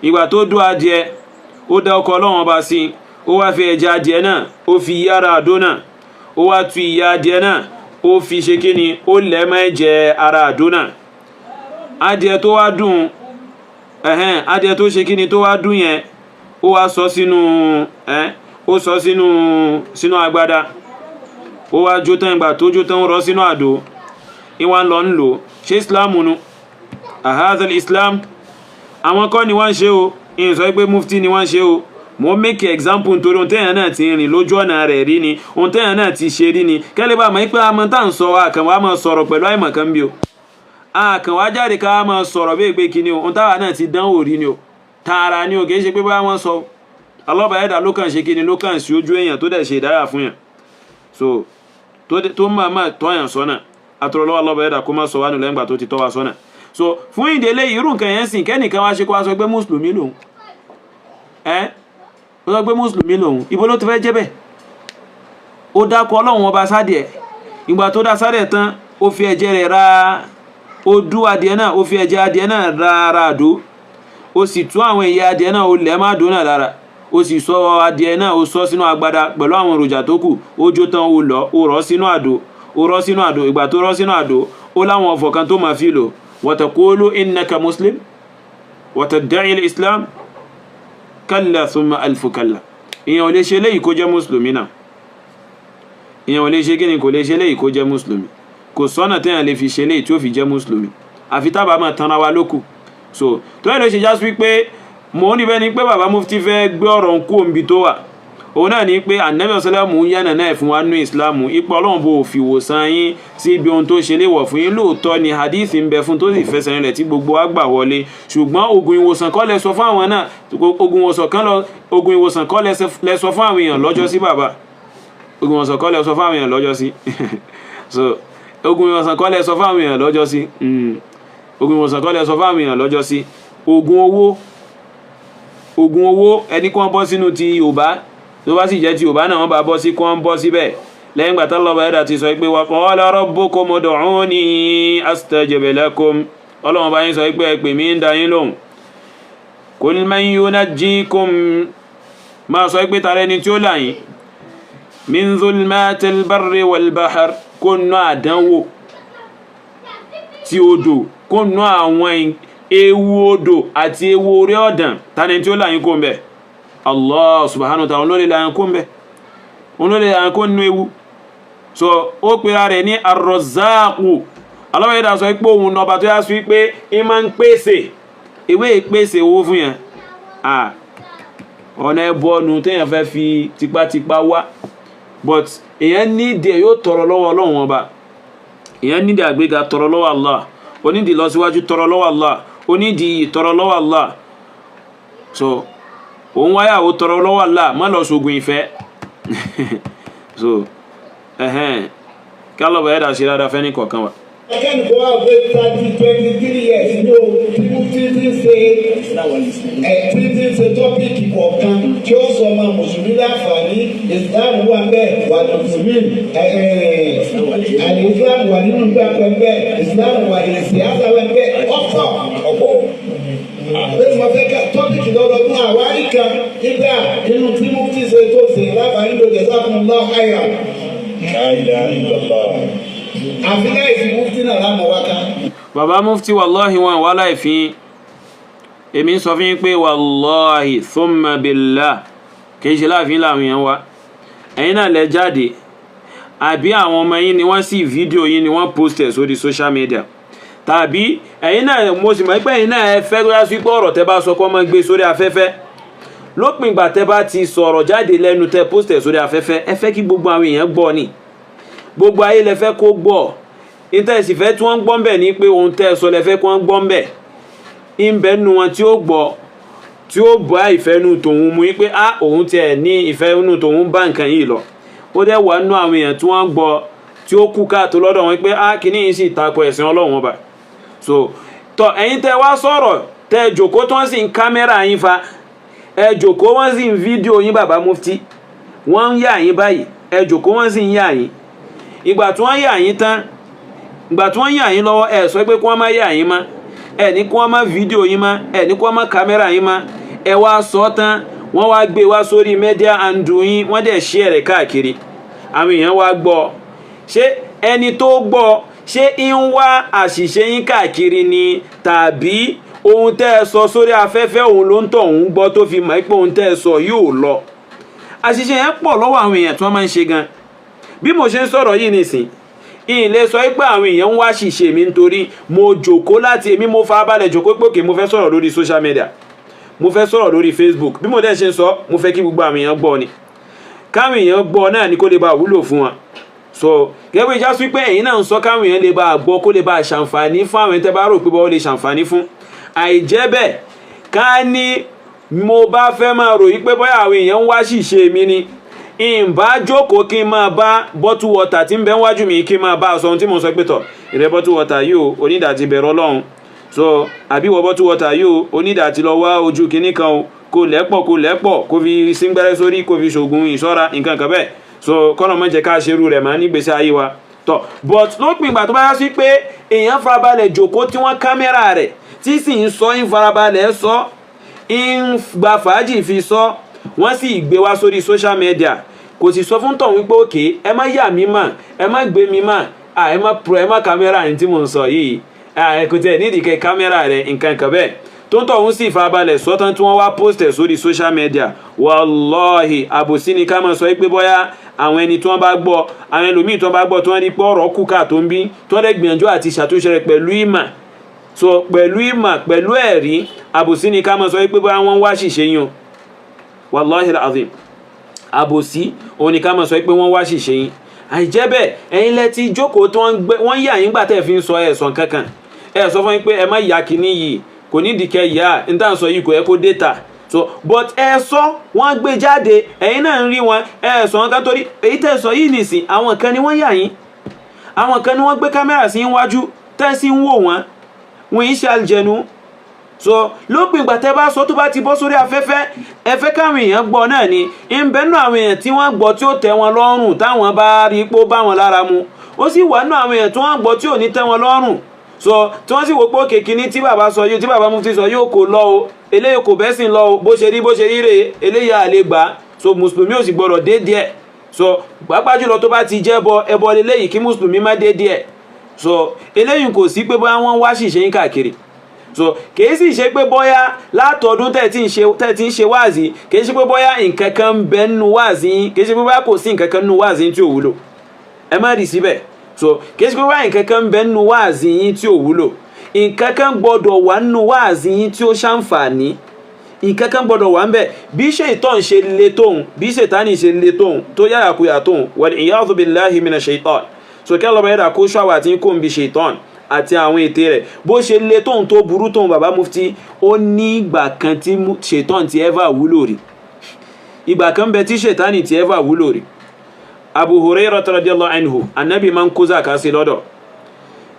Ìgbà tó dú adìẹ, ó dá ọkọ̀ Ọlọ́run ọba sí, ó wá fi ẹ̀jẹ̀ adìẹ náà, ó fi yára àdó náà, ó wá tu ìyá adìẹ náà, ó fi ṣe kíni, ó lẹ̀ mọ́ ẹ̀jẹ̀ ara àdó náà. Adìẹ tó wá dùn, ẹ̀hẹ́n, adìẹ tó ṣe kíni, tó wá dùn yẹn, ó wá sọ sínú ẹ́, ó sọ sínú agbada, ó wá jó tán. Ìgbà tó jó tán, ó rọ sínú àdó, ìwà ń lọ ń lò. Ṣé Islam nu ahadal Islam? Àwọn kọ́ ni wọ́n ń ṣe o. Ìyẹn sọ pé mufti ni wọ́n ń ṣe o. Mo make example nítorí ohun téèyàn náà ti rìn lójú ọ̀nà rẹ̀ rí ni, ohun téèyàn náà ti ṣe rí ni, kẹ́lẹ́ bá mọ̀ pé àmọ́ tá à ń sọ, àkàn wa máa sọ̀rọ̀ pẹ̀lú àìmọ̀ kan bí o. Àkàn wa jáde ká máa sọ̀rọ̀ bí èpè kíni o. Ohun táwa náà ti dánwò rí ni o, tààrà ni o. Kì í ṣe pé báwa wọ́n sọ alọ́ba ẹ̀dá ló kàn ṣe kíni, ló kàn sí ojú èèyàn tó dẹ̀ ṣe ìdáyà fún yàn. So tó máa máa tọ́yàn sọ́nà àtọ̀rọ̀lọ́wọ́ alọ́ba ẹ̀dá kó má sọ wá nù lẹ́yìn ìgbà tó ti tọ́ wa sọ́nà. So fún ìdílé irú nǹkan yẹn sìn, kẹ́nìkan wá ṣe kó wá sọ pé mùsùlùmí lòun, ẹ́ ó sọ pé mùsùlùmí lòun, ibo ló ti fẹ́ jẹ́ bẹ́ẹ̀? Ó dákọ̀ Ọlọ́run ọba sádìẹ̀. Ìgbà tó dá sádìẹ̀ tán, ó fi ẹ̀jẹ̀ rẹ̀ ra, ó dú adìẹ náà, ó fi ẹ̀jẹ̀ adìẹ náà ra ara àdó, ó sì tú àwọn ẹ̀yà adìẹ náà, ó lẹ̀ má àdó náà lára, ó sì sọ adìẹ náà, ó sọ sínú agbada pẹ̀lú àwọn èròjà tó kù. Ó jó tán, ó lọ, ó rọ́ sínú àdó, ó rọ́ sínú àdó. Ìgbà tó rọ́ sínú àdó, ó láwọn ọ̀fọ̀ kan tó máa fi lò. Wa taqulu innaka muslim wa tadda'i al-islam, kalla thumma alfu kalla. Ìyẹn ò lè ṣe léyìí kó jẹ́ mùsùlùmí náà. Ìyẹn ò lè ṣe kíni, kò lè ṣe léyìí kó jẹ́ mùsùlùmí. Kò sọ́nà téèyàn lè fi ṣe léyìí tí ó fi jẹ́ mùsùlùmí, àfi tábà máa tanra wa lókù. So tó yẹ ló ṣe já sí pé mò ń rí bẹ́ẹ̀ ni pé bàbá mufti fẹ́ gbé ọ̀rọ̀ ń kú òǹbi tó wà. Òun náà ni pé Ànábì sọlẹ́mù ń yànnà náà fún wa nínú Ìsìlámù ipò Ọlọ́run bò fi wòsàn yín sí ibi ohun tó ṣe léwọ̀ fún yín. Lóòótọ́ ni hadith ń bẹ fún tó sì fẹsẹ̀ rinlẹ̀ tí gbogbo wa gbà wọlé, ṣùgbọ́n oògùn ìwòsàn kọ́ lẹ sọ fún àwọn náà, oògùn ìwòsàn kọ́ lẹ sọ fún àwọn èèyàn lọ́jọ́ sí. Bàbá, oògùn ìwòsàn kọ́ lẹ sọ fún àwọn èèyàn lọ́jọ́ sí. So oògùn ìwòsàn kọ́ lẹ sọ fún àwọn èèyàn lọ́jọ́ sí. Oògùn ìwòsàn kọ́ lẹ sọ fún àwọn èèyàn lọ́jọ́ sí. Oògùn owó, oògùn owó, ẹni kí wọ́n bọ́ sínú ti Yorùbá, tó bá sì jẹ́ ti Yorùbá náà, wọ́n bá bọ́ sí kí wọ́n bọ́ síbẹ̀. Lẹ́yìn gbà tọ́lọ́bà ẹ̀dà ti sọ pé wa qala rabbukum ud'uni astajib lakum, Ọlọ́run bá yín sọ pé ẹ pè mí, ń da yín lóhùn. Qul man yunajjikum, máa sọ pé tààrẹ ni tí ó là yín, min zulmatil barri wal bahr, kó nú àdánwò tí odò, kó nú àwọn ewu odò àti ewu orí ọ̀dàn. Tani tí ó là yín kó ń bẹ̀? Allah subhanahu wa ta'ala ló lè là yín kó ń bẹ̀, òun ló lè là yín kó nínú ewu. So ó pera rẹ̀ ní ar-Razzaqu. Aláwọ̀yẹ́dà sọ pé òun ọba tó yá sí pé í máa ń pèsè ìwé ìpèsè owó fún yẹn. Ọ̀nà ẹbọnu téèyàn fẹ́ fi tipátipá wá, but èèyàn nídìí ẹ̀, yóò tọrọ lọ́wọ́ Ọlọ́run Ọba. Èèyàn nídìí àgbéga, tọrọ lọ́wọ́ Allah. Onídìí lọ síwájú, tọrọ lọ́wọ́ Allah. Onídìí iyì, tọrọ lọ́wọ́ Allah. So òun wáyàwó, tọrọ lọ́wọ́ Allah, má lọ sógun ìfẹ́. So ẹ̀hẹ́n, kí alọ́bà ẹ̀dà ṣe dáadáa fẹ́ ní kọ̀ọ̀kan wa. Akẹ́ni kò wá pé 23 years ní o tí tí tí ṣe ẹ̀ tí ṣe topic kọ̀ọ̀kan tí ó sọ ọmọ mùsùlùmí láǹfààní. Islam wà bẹ́ẹ̀, wà mùsùlùmí ẹ̀ ẹ̀ àlè Islam wà nínú gbà pẹ́, Islam wà ní síyáṣà wà bẹ́ẹ̀, ọ̀pọ̀. Ọ̀pọ̀. Bẹ́ẹ̀ mo fẹ́ ká topic lọ́dọọdún àwárí kan nígbà inú tí mufti ṣe tó ṣe láǹfààní ló jẹ́ jazakumullahu khairan. La ilaha illallah. Àfi láì fi mufti náà lámọ̀ wá ká. Bàbá mufti, wallahi, wọn wà láìfín. Èmi ń sọ fún yín pé wallahi thumma billah, kìí ṣe láàfin láwọn èèyàn wa. Ẹ̀yin náà lẹ jáde, àbí àwọn ọmọ yín ni wọ́n sì fídíò yín ni wọ́n post ẹ̀ sórí social media, tàbí ẹ̀yin náà, mo sì mọ̀ pé ẹ̀yin náà ẹ fẹ́ lóyá sí pé ọ̀rọ̀ tẹ́ bá sọ kọ́ máa gbé sórí afẹ́fẹ́. Lópin ìgbà tẹ́ bá ti sọ̀rọ̀ jáde lẹ́nu, tẹ́ post ẹ̀ sórí afẹ́fẹ́, ẹ fẹ́ kí gbogbo àwọn èèyàn gbọ́ ni, gbogbo ayé lẹ fẹ́ kó gbọ́. Ìtẹ̀sí fẹ́ tí wọ́n ń gbọ́ ń bẹ̀ ni pé ohun tẹ́ ẹ sọ lẹ fẹ́ kí wọ́n gbọ́ ń bẹ̀. Ń bẹ nu wọn tí ó gbọ́, tí ó bá ìfẹ́nu tòun mu pé á òun tiẹ̀ ní ìfẹ́nu tòun bá nǹkan yìí lọ. Ó dẹ̀ wà nínú àwọn èèyàn tí wọ́n gbọ́, tí ó kú káàtó lọ́dọ̀ wọn pé á kíní yìí sì tako ẹ̀sìn Ọlọ́run Ọba. So tọ ẹ̀yin tẹ́ wá sọ̀rọ̀, tẹ́ jòkó tí wọ́n sì ń kámẹ́rà yín fa, ẹ jòkó, wọ́n sì ń fídíò yín. Bàbá mufti, wọ́n ń yà yín báyìí, ẹ jòkó, wọ́n sì ń yà yín. Ìgbà tí wọ́n yà yín tán, ìgbà tí wọ́n yà yín lọ́wọ́, ẹ sọ pé kí wọ́n má yà yín mọ́, ẹ ní kí wọ́n má fídíò yín mọ́, ẹ ní kí wọ́n má kámẹ́rà yín mọ́. Ẹ wá sọ tán, wọ́n wá gbé wá sórí media handle yín, wọ́n dẹ̀ share rẹ̀ káàkiri, àwọn èèyàn wá gbọ́. Ṣé ẹni tó gbọ́, ṣé ń wá àṣìṣe yín káàkiri ni, tàbí ohun tẹ́ ẹ sọ sórí afẹ́fẹ́ òun ló ń tọ̀ òun gbọ́ tó fi mọ̀ pé ohun tẹ́ ẹ sọ yóò lọ? Àṣìṣe yẹn pọ̀ lọ́wọ́ àwọn èèyàn tí wọ́n máa ń ṣe gan. Bí mo ṣe ń sọ̀rọ̀ yìí nìsín, ìyìn sọ pé àwọn èèyàn ń wá ṣìṣe mi, nítorí mo jòkó láti èmi, mo farabalẹ̀ jòkó pé òkè, mo fẹ́ sọ̀rọ̀ lórí social media, mo fẹ́ sọ̀rọ̀ lórí Facebook. Bí mo dẹ̀ ṣe ń sọ, mo fẹ́ kí gbogbo àwọn èèyàn gbọ́ ni, káwọn èèyàn gbọ́ náà ni, kó lè bá wúlò fún wọn. So gẹ́gẹ́ bí ìjà sí pé ẹ̀yin náà ń sọ káwọn èèyàn lè bá gbọ́, kó lè bá ṣàǹfààní fún àwọn tẹ́ bá rò pé bọ́ lè ṣàǹfààní fún. Àìjẹ́ bẹ́ẹ̀, ká ní mo bá fẹ́ máa ròyìn pé bóyá àwọn èèyàn ń wá ṣìṣe mi ni, ìbá jókòó kí n máa bá bottle water tí ń bẹ wájú mi, kí n máa bá a sọ ohun tí mo sọ pé tọ̀ ìrẹ́ bottle water yìí o, onídàá ti bẹ̀rẹ̀ Ọlọ́run. So àbí wọ bottle water yìí o, onídàá ti lọ wá ojú kinní kan o, kó lẹ́pọ̀, kó lẹ́pọ̀, kó fi síngbẹ́rẹ́ sórí, kó fi ṣògùn ìṣọ́ra, nǹkan kan bẹ́ẹ̀. So kọ́nà mọ́ jẹ́ ká ṣerú rẹ̀ máa nígbésí ayé wa tọ̀. But lópin ìgbà tó bá yá sí pé èèyàn farabalẹ̀ jòkó tí wọ́n kámẹ́rà rẹ̀, tí sì ń sọ, ń farabalẹ̀ sọ, ń gba fàájì fi sọ, wọ́n sì gbé wá sórí social media, kò sì sọ fún tọ̀hún wípé òkè, ẹ má yà mí mà, ẹ má gbé mi mà, ẹ má pro, ẹ má kámẹ́rà ní tí mò ń sọ yìí, ẹ kò tẹ̀ nídìí kẹ kámẹ́rà rẹ̀, nǹkan kan bẹ́ẹ̀. Tó ń tọ̀hún sì farabalẹ̀ sọ́tán tí wọ́n wá post ẹ̀ sórí social media, wallahi, àbòsí ni ká máa sọ pé bóyá àwọn ẹni tí wọ́n bá gbọ́, àwọn ẹlòmíì tí wọ́n bá gbọ́, tí wọ́n rí pé ọ̀rọ̀ kúkà tó ń bí, tí wọ́n dẹ̀ gbìyànjú àti ṣàtúnṣe rẹ̀ pẹ̀lú ìmà, so pẹ̀lú ìmà, pẹ̀lú ẹ̀rí, àbòsí ni ká máa sọ pé bóyá wọ́n wá ṣìṣe yín o. Wallahi alazim, àbòsí òun ni ká máa sọ pé wọ́n wá ṣìṣe yín. Àìjẹ́ bẹ́ẹ̀, ẹ̀yin lẹ ti jókòó tí wọ́n yà yín gbà tẹ́ fi ń sọ ẹ̀sán kankan. Ẹ sọ fún yín pé ẹ má yà kíní yìí, kò ní dìkẹ́ yà n tá à ń sọ yìí, kò yẹ kó déta. So but ẹ sọ, wọ́n gbé jáde, ẹ̀yin náà ń rí wọn, ẹ sọ wọn ká torí èyí tẹ́ sọ yìí nìsín, àwọn kan ni wọ́n yà yín, àwọn kan ni wọ́n gbé kámẹ́rà sí iwájú tẹ́ sí ń wò wọ́n, wọ́n yìí ṣe àlùjẹ̀nu. So lópin ìgbà tẹ́ bá sọ, tó bá ti bọ́ sórí afẹ́fẹ́, ẹ fẹ́ káwọn èèyàn gbọ́ náà ni. Ń bẹ nínú àwọn èèyàn tí wọ́n gbọ́ tí ó tẹ́ wọn lọ́rùn, táwọn bá rí pé ó bá wọn lára mu. Ó sì wà nínú àwọn èèyàn tí wọ́n gbọ́ tí ò ní tẹ́ wọn lọ́rùn, so tí wọ́n sì wò pé òkè kínní tí bàbá sọ yóò, tí bàbá mufti sọ yóò, kò lọ o, eléyìí kò bẹ́sìn lọ o, bó ṣe rí, bó ṣe rí rèé, eléyìí à lè gbà. So mùsùlùmí ò sì gbọdọ̀ dé díẹ̀. So pàápàá jùlọ tó bá ti jẹ́ bọ ẹbọ eléyìí, kí mùsùlùmí má dé díẹ̀. So eléyìí kò sí pé bóyá wọ́n wá ṣìṣe yín káàkiri. So kìí sì ṣe pé bóyá látọdún tẹ́ ti ń ṣe wáàzí, kìí ṣe pé bóyá nǹkan kan ń bẹ nínú wáàzí yín, kìí ṣe pé bóyá kò sí nǹkan kan nínú wáàzí yín tí ò wúlò. Ẹ má rí síbẹ̀. So kìí ṣe pé bóyá nǹkan kan ń bẹ nínú wáàzí yín tí ò wúlò. Nǹkan kan gbọ́dọ̀ wà nínú wáàzí yín tí ó ṣàǹfààní, nǹkan kan gbọ́dọ̀ wà ń bẹ. Bí ṣètọ́n ṣe le tóun, bí ṣètánì ṣe le tóun, tó yáyàkuyà tóun, wal iyadhu billahi minash shaitan. So kí ọlọ́ba yẹ́dà kó ṣọ́wà àti kó ń bi ṣètọ́n àti àwọn ète rẹ̀. Bó ṣe le tóun, tó burú tóun, bàbá mufti, ó ní ìgbà kan tí ṣètọ́n ti ever wúlò rí. Ìgbà kan bẹ tí ṣètánì ti ever wúlò rí. Abu Hurairah radiyallahu anhu, Anabi máa ń kó zaka sí lọ́dọ̀.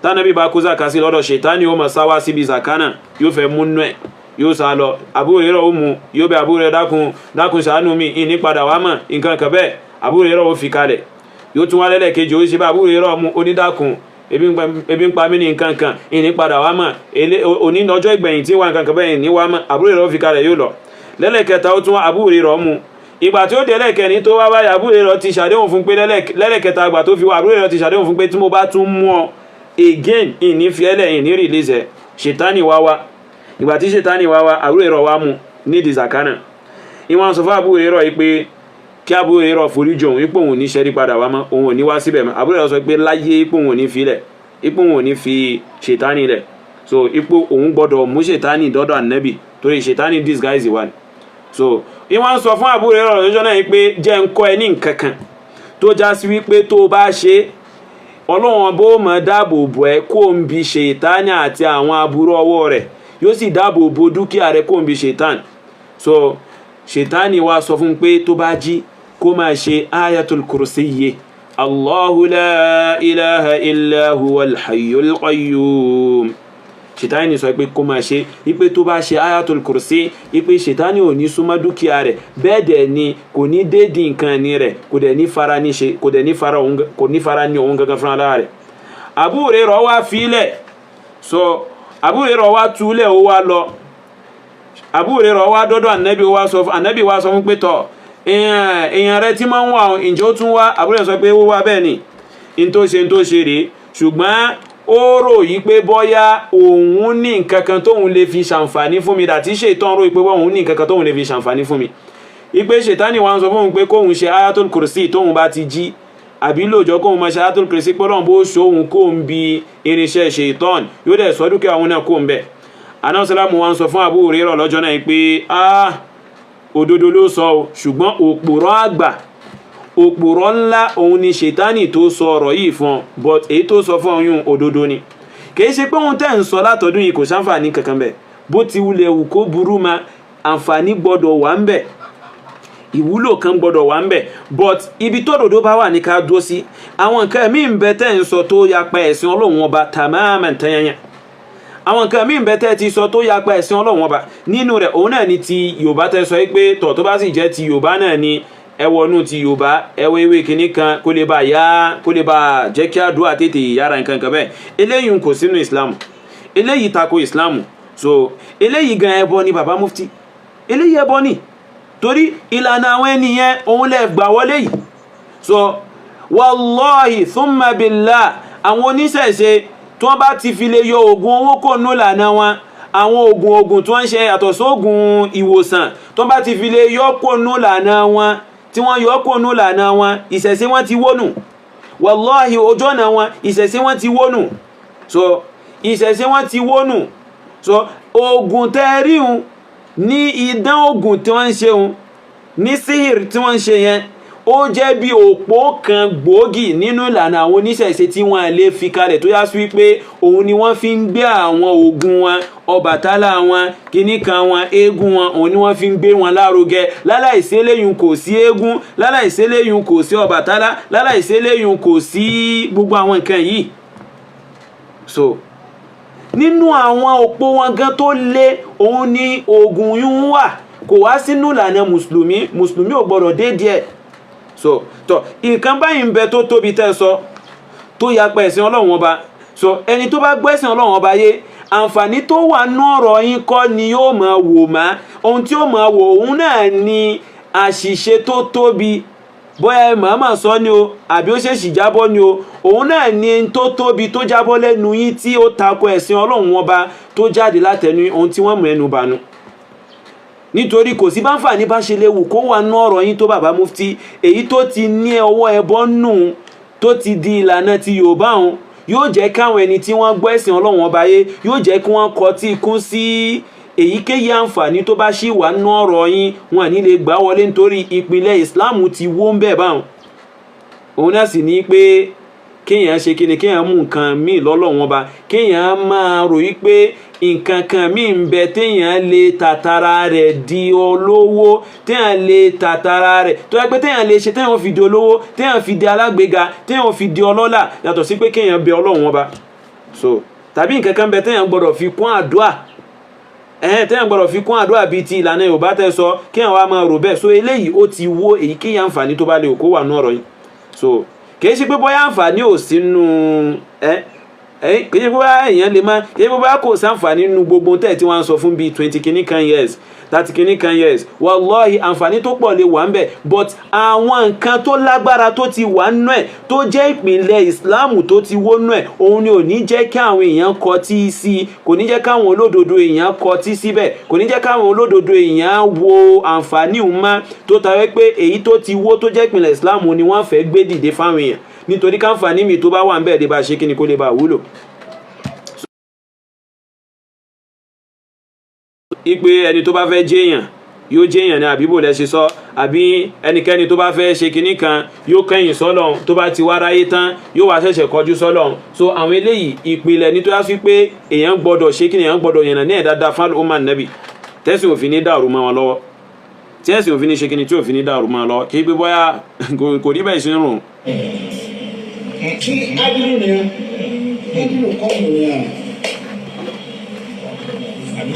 Tánàbí bá kó zaka sí lọ́dọ̀, ṣètánì ó máa sáwá síbi zaka náà, yóò fẹ́ múnú ẹ̀, yóò sá lọ. Abu Hurairah ó mú, yóò bẹ Abu Hurairah, "Dákun, dákun, ṣàánú mi, ìní padà wá mọ̀," nǹkan kan bẹ́ẹ̀. Abu Hurairah ó fi kalẹ̀, yóò tún wá lẹ́lẹ́kejì, ó ṣe bá Abu Hurairah mú, onídàkùn, ebi ń pa mí ní nǹkan kan, ìní padà wá mọ̀, òní ọjọ́ ìgbẹ̀yìn tí wà, nǹkan kan bẹ́ẹ̀ ní wá mọ̀. Abu Hurairah ó fi kalẹ̀, yóò lọ. Lẹ́lẹ́kẹta, ó tún wá, Abu Hurairah mú. Ìgbà tí ó dé lẹ́ẹ̀kẹrin tó wá báyìí, Abu Hurairah ti ṣàdéhùn fún pé lẹ́lẹ́kẹta àgbà tó fi wá, Abu Hurairah ti ṣàdéhùn fún pé tí mo bá tún mú ọ again, ìní fi ẹlẹ̀, ìní release ẹ̀. Ṣètánì wá wá. Ìgbà tí ṣètánì wá wá, Abu Hurairah wá mú nídìí zakana. Ìwọ̀n sọ fún Abu Hurairah yìí pé kí Abu Hurairah foríjì òun, ipò òun ní ṣẹ́rí padà wá mọ́, òun ò ní wá síbẹ̀ mọ́. Abu Hurairah sọ pé láyé, ipò òun ò ní filẹ̀, ipò òun ò ní fi ṣètánì lẹ̀. So ipò òun gbọ́dọ̀ mú ṣètánì dọ́dọ̀ ànẹ́bì, torí ṣètánì disguise wà ní. So ìwọ̀n sọ fún Abu Hurairah lọ́jọ́ náà pé jẹ́ ń kọ́ ẹ ní nǹkan kan tó já sí wípé tó bá ṣe, Ọlọ́run bó mọ̀ dáàbò bò ẹ́ kó ń bi ṣètánì àti àwọn aburú ọwọ́ rẹ̀, yóò sì dáàbò bo dúkìá rẹ̀ kó ń bi ṣètánì. So ṣètánì wá sọ fún pé tó bá jí, kó máa ṣe Ayatul Kursiyyi, Allahu la ilaha illa huwal hayyul qayyum. Ṣètánì sọ pé kó máa ṣe, wípé tó bá ṣe Ayatul Kursi, wípé ṣètánì ò ní súnmọ́ dúkìá rẹ̀, bẹ́ẹ̀ dẹ̀ ni kò ní dédì nǹkan ní rẹ̀, kò dẹ̀ ní fara ní ṣe, kò dẹ̀ ní fara òun, kò ní fara ní òun gangan fúnra lára rẹ̀. Abu Hurairah wá fílẹ̀. So Abu Hurairah wá túlẹ̀, ó wá lọ. Abu Hurairah wá dọ́dọ̀ ànábì, wá sọ fún ànábì, wá sọ fún pé tọ̀, èèyàn rẹ̀ tí máa ń wà, ǹjẹ́ ó tún wá? Abu Hurairah sọ pé ó wá, bẹ́ẹ̀ ni, n tó ṣe rèé, ṣùgbọ́n ó rò yí pé bọ́yá òun ní nǹkan kan tóun lè fi ṣàǹfààní fún mi, dàtí ṣètàn rò pé òun ní nǹkan kan tóun lè fi ṣàǹfààní fún mi, ipe ṣètánì wa ń sọ fún òun pé kóun ṣe Ayatul Kursi tóun bá ti jí, àbí lóòjọ́ kóun máa ṣe Ayatul Kursi, pé Ọlọ́run bó ṣóhun kóun bí irinṣẹ́ ṣètàn, yóò dẹ̀ sọ dúkìá òun náà kóun bẹ̀. Anáṣọ́lámù wa ń sọ fún Abu Hurairah lọ́jọ́ náà pé ah, òdodo ló sọ o, ṣùgbọ́n òpùrọ́ àgbà, òpùrọ́ ńlá òun ni ṣètánì tó sọ ọ̀rọ̀ yìí fún ọ, but èyí tó sọ fún ọyún òdodo ni. Kìí ṣe pé ohun tẹ́ ń sọ látọdún yìí kò sáǹfààní kankan bẹ̀. Bó ti wulẹ̀ wù kó burú ma, àǹfààní gbọ́dọ̀ wà ń bẹ̀, ìwúlò kan gbọ́dọ̀ wà ń bẹ̀, but ibi tó dòdó bá wà ní ká dúró sí. Àwọn nǹkan míì ń bẹ tẹ́ ń sọ tó yapa ẹ̀sìn Ọlọ́run Ọba tamaman tanyanya. Àwọn nǹkan míì ń bẹ tẹ́ ti sọ tó yapa ẹ̀sìn Ọlọ́run Ọba. Nínú rẹ̀, òun náà ni ti Yorùbá tẹ́ sọ pé tọ̀, tó bá sì jẹ́ ti Yorùbá náà ni, ẹ wọnú ti Yorùbá, ẹ wọ ewé kinní kan kó lè bá yá, kó lè bá jẹ́ kí àdúrà tètè yára, nǹkan kan bẹ́ẹ̀. Eléyìí kò sínú Islam, eléyìí tako Islam. So eléyìí gan ẹbọ ni, bàbá mufti, eléyìí ẹbọ ni, torí ìlànà àwọn ènìyàn òun lẹ gbà wọlé yìí. So wallahi thumma billah, àwọn oníṣẹ̀ṣe tí wọ́n bá ti fi lè yọ oògùn owó kò nú ìlànà wọn, Àwọn oògùn oògùn tí wọ́n ń ṣe yàtọ̀ sóògùn ìwòsàn, tó bá ti fi lè yọ́kòónú lànà wọn, tí wọ́n yọ́kòónú lànà wọn, ìṣẹ̀ṣe wọn ti wónù. Wàláhì, ojú ọ̀nà wọn, ìṣẹ̀ṣe wọn ti wónù. So ìṣẹ̀ṣe wọn ti wónù. So oògùn tẹ́ríhun ní idán, oògùn tí wọ́n ń ṣeun ní síhìr tí wọ́n ń ṣe yẹn, ó jẹ́ bí òpó kan gbòógì nínú ìlànà àwọn oníṣẹ̀ṣe tí wọ́n lè fi kalẹ̀, tó yá sí wípé òun ni wọ́n fi ń gbé àwọn oògùn wọn, Ọbàtálá wọn, kinní kan wọn, eégún wọn, òun ni wọ́n fi ń gbé wọn lárugẹ. Láláìsí eléyìí kò sí eégún, láláìsí eléyìí kò sí Ọbàtálá, láláìsí eléyìí kò sí gbogbo àwọn nǹkan yìí. So nínú àwọn òpó wọn gan tó lé, òun ni oògùn yún wà. Kò wá sínú ìlànà mùsùlùmí, mùsùlùmí ò gbọdọ̀ dé díẹ̀. So tọ, nǹkan báyìí ń bẹ tó tóbi tẹ́ sọ tó yapa ẹ̀sìn Ọlọ́run Ọba. So ẹni tó bá gbẹ́sìn Ọlọ́run Ọba yé, àǹfààní tó wà nú ọ̀rọ̀ yín kọ́ ni yóò máa wò má. Ohun tí ó máa wò, òun náà ni àṣìṣe tó tóbi, bóyá ẹ màmá sọ ni o, àbí ó ṣèṣì jábọ́ ni o, òun náà ni tó tóbi tó jábọ́ lẹ́nu yín tí ó tako ẹ̀sìn Ọlọ́run Ọba tó jáde látẹnu, ohun tí wọ́n mú ẹnu bànú. Nítorí kò sí báǹfààní bá ṣe léwu kó wà nú ọ̀rọ̀ yín tó, bàbá mufti, èyí tó ti ní ọwọ́ ẹbọ nù, tó ti di ìlànà ti Yorùbá òun, yóò jẹ́ káwọn ẹni tí wọ́n gbọ́ ẹ̀sìn Ọlọ́run Ọba yé, yóò jẹ́ kí wọ́n kọtí ikún sí èyíkéyìí àǹfààní tó bá ṣì wà nú ọ̀rọ̀ yín, wọn ní lè gbà wọlé, nítorí ìpìlẹ̀ Ìsìláàmù ti wó ń bẹ̀ báwọn. Òun náà sì ní pé kéèyàn ṣe kíni, kéèyàn mú nǹkan míì lọ́lọ́run Ọba, kéèyàn máa ròyìn pé nǹkan kan míì ń bẹ téèyàn lè tàtàrà rẹ̀ di olówó, téèyàn lè tàtàrà rẹ̀ tó yẹ pé téèyàn lè ṣe, téèyàn fi di olówó, téèyàn fi di alágbèéga, téèyàn fi di ọlọ́lá, yàtọ̀ sí pé kéèyàn bẹ Ọlọ́run Ọba. So tàbí nǹkan kan bẹ téèyàn gbọ́dọ̀ fi kún àdúà, ẹ̀hẹ́n, téèyàn gbọ́dọ̀ fi kún àdúà bíi ti ìlànà Yorùbá tẹ́ sọ, kéèyàn wá máa rò bẹ́ẹ̀. So eléyìí ó ti wó èyíkéyìí àǹfààní tó bá lè kó wà nú ọ̀rọ̀ yìí. So kìí ṣe pé bóyá àǹfààní ò sínú ẹ ẹ, kìí ṣe pé bóyá èèyàn lè má, kìí ṣe pé bóyá kò sáǹfààní nínú gbogbo tẹ̀ tí wọ́n ń sọ fún bíi 20 kìíní kan years, 30 kìíní kan years. Wallahi, àǹfààní tó pọ̀ lè wà ń bẹ̀, but àwọn nǹkan tó lágbára tó ti wà nínú ẹ̀, tó jẹ́ ìpìlẹ̀ Ìsìláàmù tó ti wó nínú ẹ̀, òun ni ò ní jẹ́ kí àwọn èèyàn kọtí sí i, kò ní jẹ́ káwọn olódodo èèyàn kọtí síbẹ̀, kò ní jẹ́ káwọn olódodo èèyàn wo àǹfààní òun má tó tawẹ́ pé èyí tó ti wó tó jẹ́ ìpìlẹ̀ Ìsìláàmù ni wọ́n fẹ́ gbé dìde fáwọn èèyàn, nítorí káǹfààní mi tó bá wà ń bẹ̀ lè bá ṣe kíni, kó lè bá wúlò. Ipe ẹni tó bá fẹ́ jẹ́yàn yóò jẹ́yàn ní, àbíbò lẹ ṣe sọ, àbí ẹnikẹ́ni tó bá fẹ́ ṣe kinní kan yóò kẹ́yìn sọ́lọ́run, tó bá ti wá ráyé tán yóò wá ṣẹ̀ṣẹ̀ kọjú sọ́lọ́run. So àwọn eléyìí ìpìlẹ̀ ní tó yá sí pé èèyàn gbọ́dọ̀ ṣe kíni, èèyàn gbọ́dọ̀ yànnà ní ẹ̀dá dáa fún ọmọ nẹ́bì tẹ́sí òfin ní dàrú mọ́ wọn lọ́wọ́, tí ẹ̀sìn òfin ní ṣe kíni, tí òfin ní dàrú mọ́ wọn lọ́wọ́, kí pé bóyá kò rí bẹ́ẹ̀ ṣe ń rùn. Tí ádìrú ni ádìrú kọ́ nìyẹn,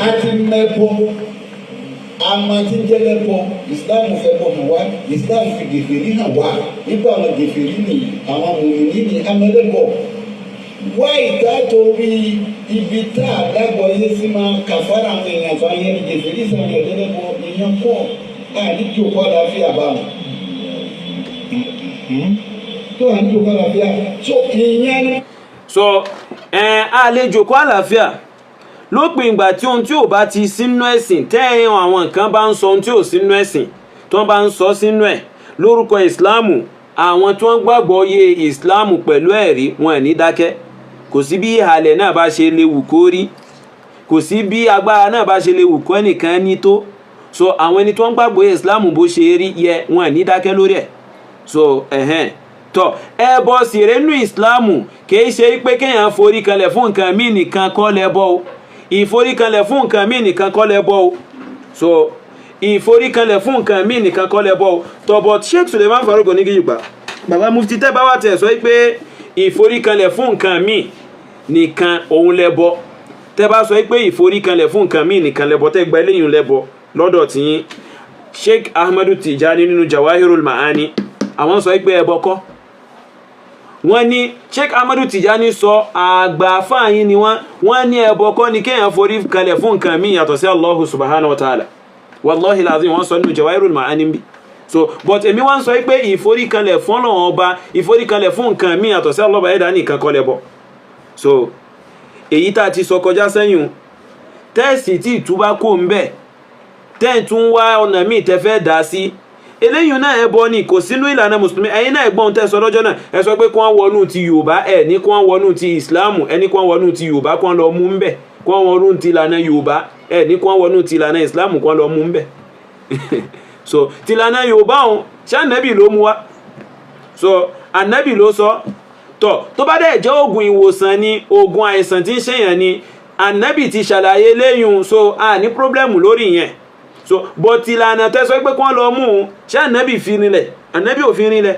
a ti mẹ́bọ, àmọ́ tí ń jẹ́ lẹ́bọ. Islam fẹ́ bọ̀ hàn wá, Islam fi gèfèrí hàn wá nígbà àwọn gèfèrí ni, àwọn mùmìnì ni, amẹ́lẹ́bọ̀ wá ìta torí ibi tá a dágbọ́ yé sí máa kàfàrà àwọn èèyàn fún ayé ní gèfèrí sàn ní ọ̀dẹ́lẹ́bọ èèyàn pọ̀ àníjòkó àlàáfíà bá wọn tó àníjòkó àlàáfíà. So ìyẹn ni. So ẹ a lè jòkó àlàáfíà lópin ìgbà tí ohun tí ò bá ti sínú ẹ̀sìn, tẹ́ ẹ̀ àwọn nǹkan bá ń sọ ohun tí ò sínú ẹ̀sìn, tí wọ́n bá ń sọ sínú ẹ̀ lórúkọ ìsìláàmù. Àwọn tí wọ́n gbàgbọ́ yé ìsìláàmù pẹ̀lú ẹ̀rí, wọn ẹ̀ ní dákẹ́. Kò sí bí ìhàlẹ̀ náà bá ṣe lè wù kó rí, kò sí bí agbára náà bá ṣe lè wù kó ẹnìkan ní tó. So àwọn ẹni tí wọ́n gbàgbọ́ yé ìsìláàmù bó ṣe rí yẹ, wọn ẹ̀ ní dákẹ́ lórí ẹ̀. So ẹ̀hẹ́n tọ, ẹbọ sì rẹ́nu ìsìláàmù kìí ṣe pé kéèyàn forí kanlẹ̀ fún nǹkan míì nìkan kọ́ lẹ́bọ o. Ìforíkanlẹ̀ fún nǹkan míì nìkan kọ́ lẹ́bọ o. So ìforíkanlẹ̀ fún nǹkan míì nìkan kọ́ lẹ́bọ o. Tọ̀bọ̀ Sheikh Suleiman Farouk Onígìyìgbà, bàbá mufti, tẹ́ bá wà tẹ̀ sọ pé ìforíkanlẹ̀ fún nǹkan míì nìkan òun lẹ́bọ, tẹ́ bá sọ pé ìforíkanlẹ̀ fún nǹkan míì nìkan lẹ́bọ, tẹ́ gba eléyìí lẹ́bọ lọ́dọ̀ tiyín, Sheikh Ahmadu Tijani nínú Jawahirul Ma'ani, àwọn sọ pé ẹbọ kọ́. Wọ́n ní Sheikh Ahmadu Tijani sọ, àgbà fáyín ni wọ́n, wọ́n ní ẹbọ kọ́ ni kéèyàn forí kalẹ̀ fún nǹkan míì yàtọ̀ sí Allahu subhanahu wa ta'ala. Wallahi lazim, wọ́n sọ nínú Jawahirul Ma'ani bí. So but èmi wọ́n sọ pé ìforíkanlẹ̀ fún Ọlọ́run Ọba, ìforíkanlẹ̀ fún nǹkan míì yàtọ̀ sí Allah ẹ̀dá nìkan kọ́ lẹ́bọ. So èyí tá a ti sọ kọjá sẹ́yìn. Tẹ́ẹ̀sì tí ìtúbá kò ń bẹ̀, tẹ́ẹ̀ tún wá ọ̀nà míì tẹ́ fẹ́ dá sí eléyìí náà, ẹbọ ni, kò sínú ìlànà mùsùlùmí. Ẹ̀yin náà gbọ́n tẹ́ sọ lọ́jọ́ náà, ẹ sọ pé kí wọ́n wọnú ti Yorùbá, ẹ̀ ní kí wọ́n wọnú ti Ìsìláàmù, ẹ ní kí wọ́n wọnú ti Yorùbá, kí wọ́n lọ mú ń bẹ̀, kí wọ́n wọnú ti ìlànà Yorùbá, ẹ̀ ní kí wọ́n wọnú ti ìlànà Ìsìláàmù, kí wọ́n lọ mú ń bẹ̀. So ti ìlànà Yorùbá òun ṣé ànábì ló mú wá? So ànábì ló sọ tọ̀. Tó bá dẹ̀ jẹ́ oògùn ìwòsàn ni, oògùn àìsàn tí ń ṣèyàn ni, ànábì ti ṣàlàyé léyùn, so a ní problem lórí yẹn. So but ìlànà tẹ́ sọ pé kí wọ́n lọ mú un, ṣé ànábì fi rinlẹ̀? Ànábì ò fi rinlẹ̀.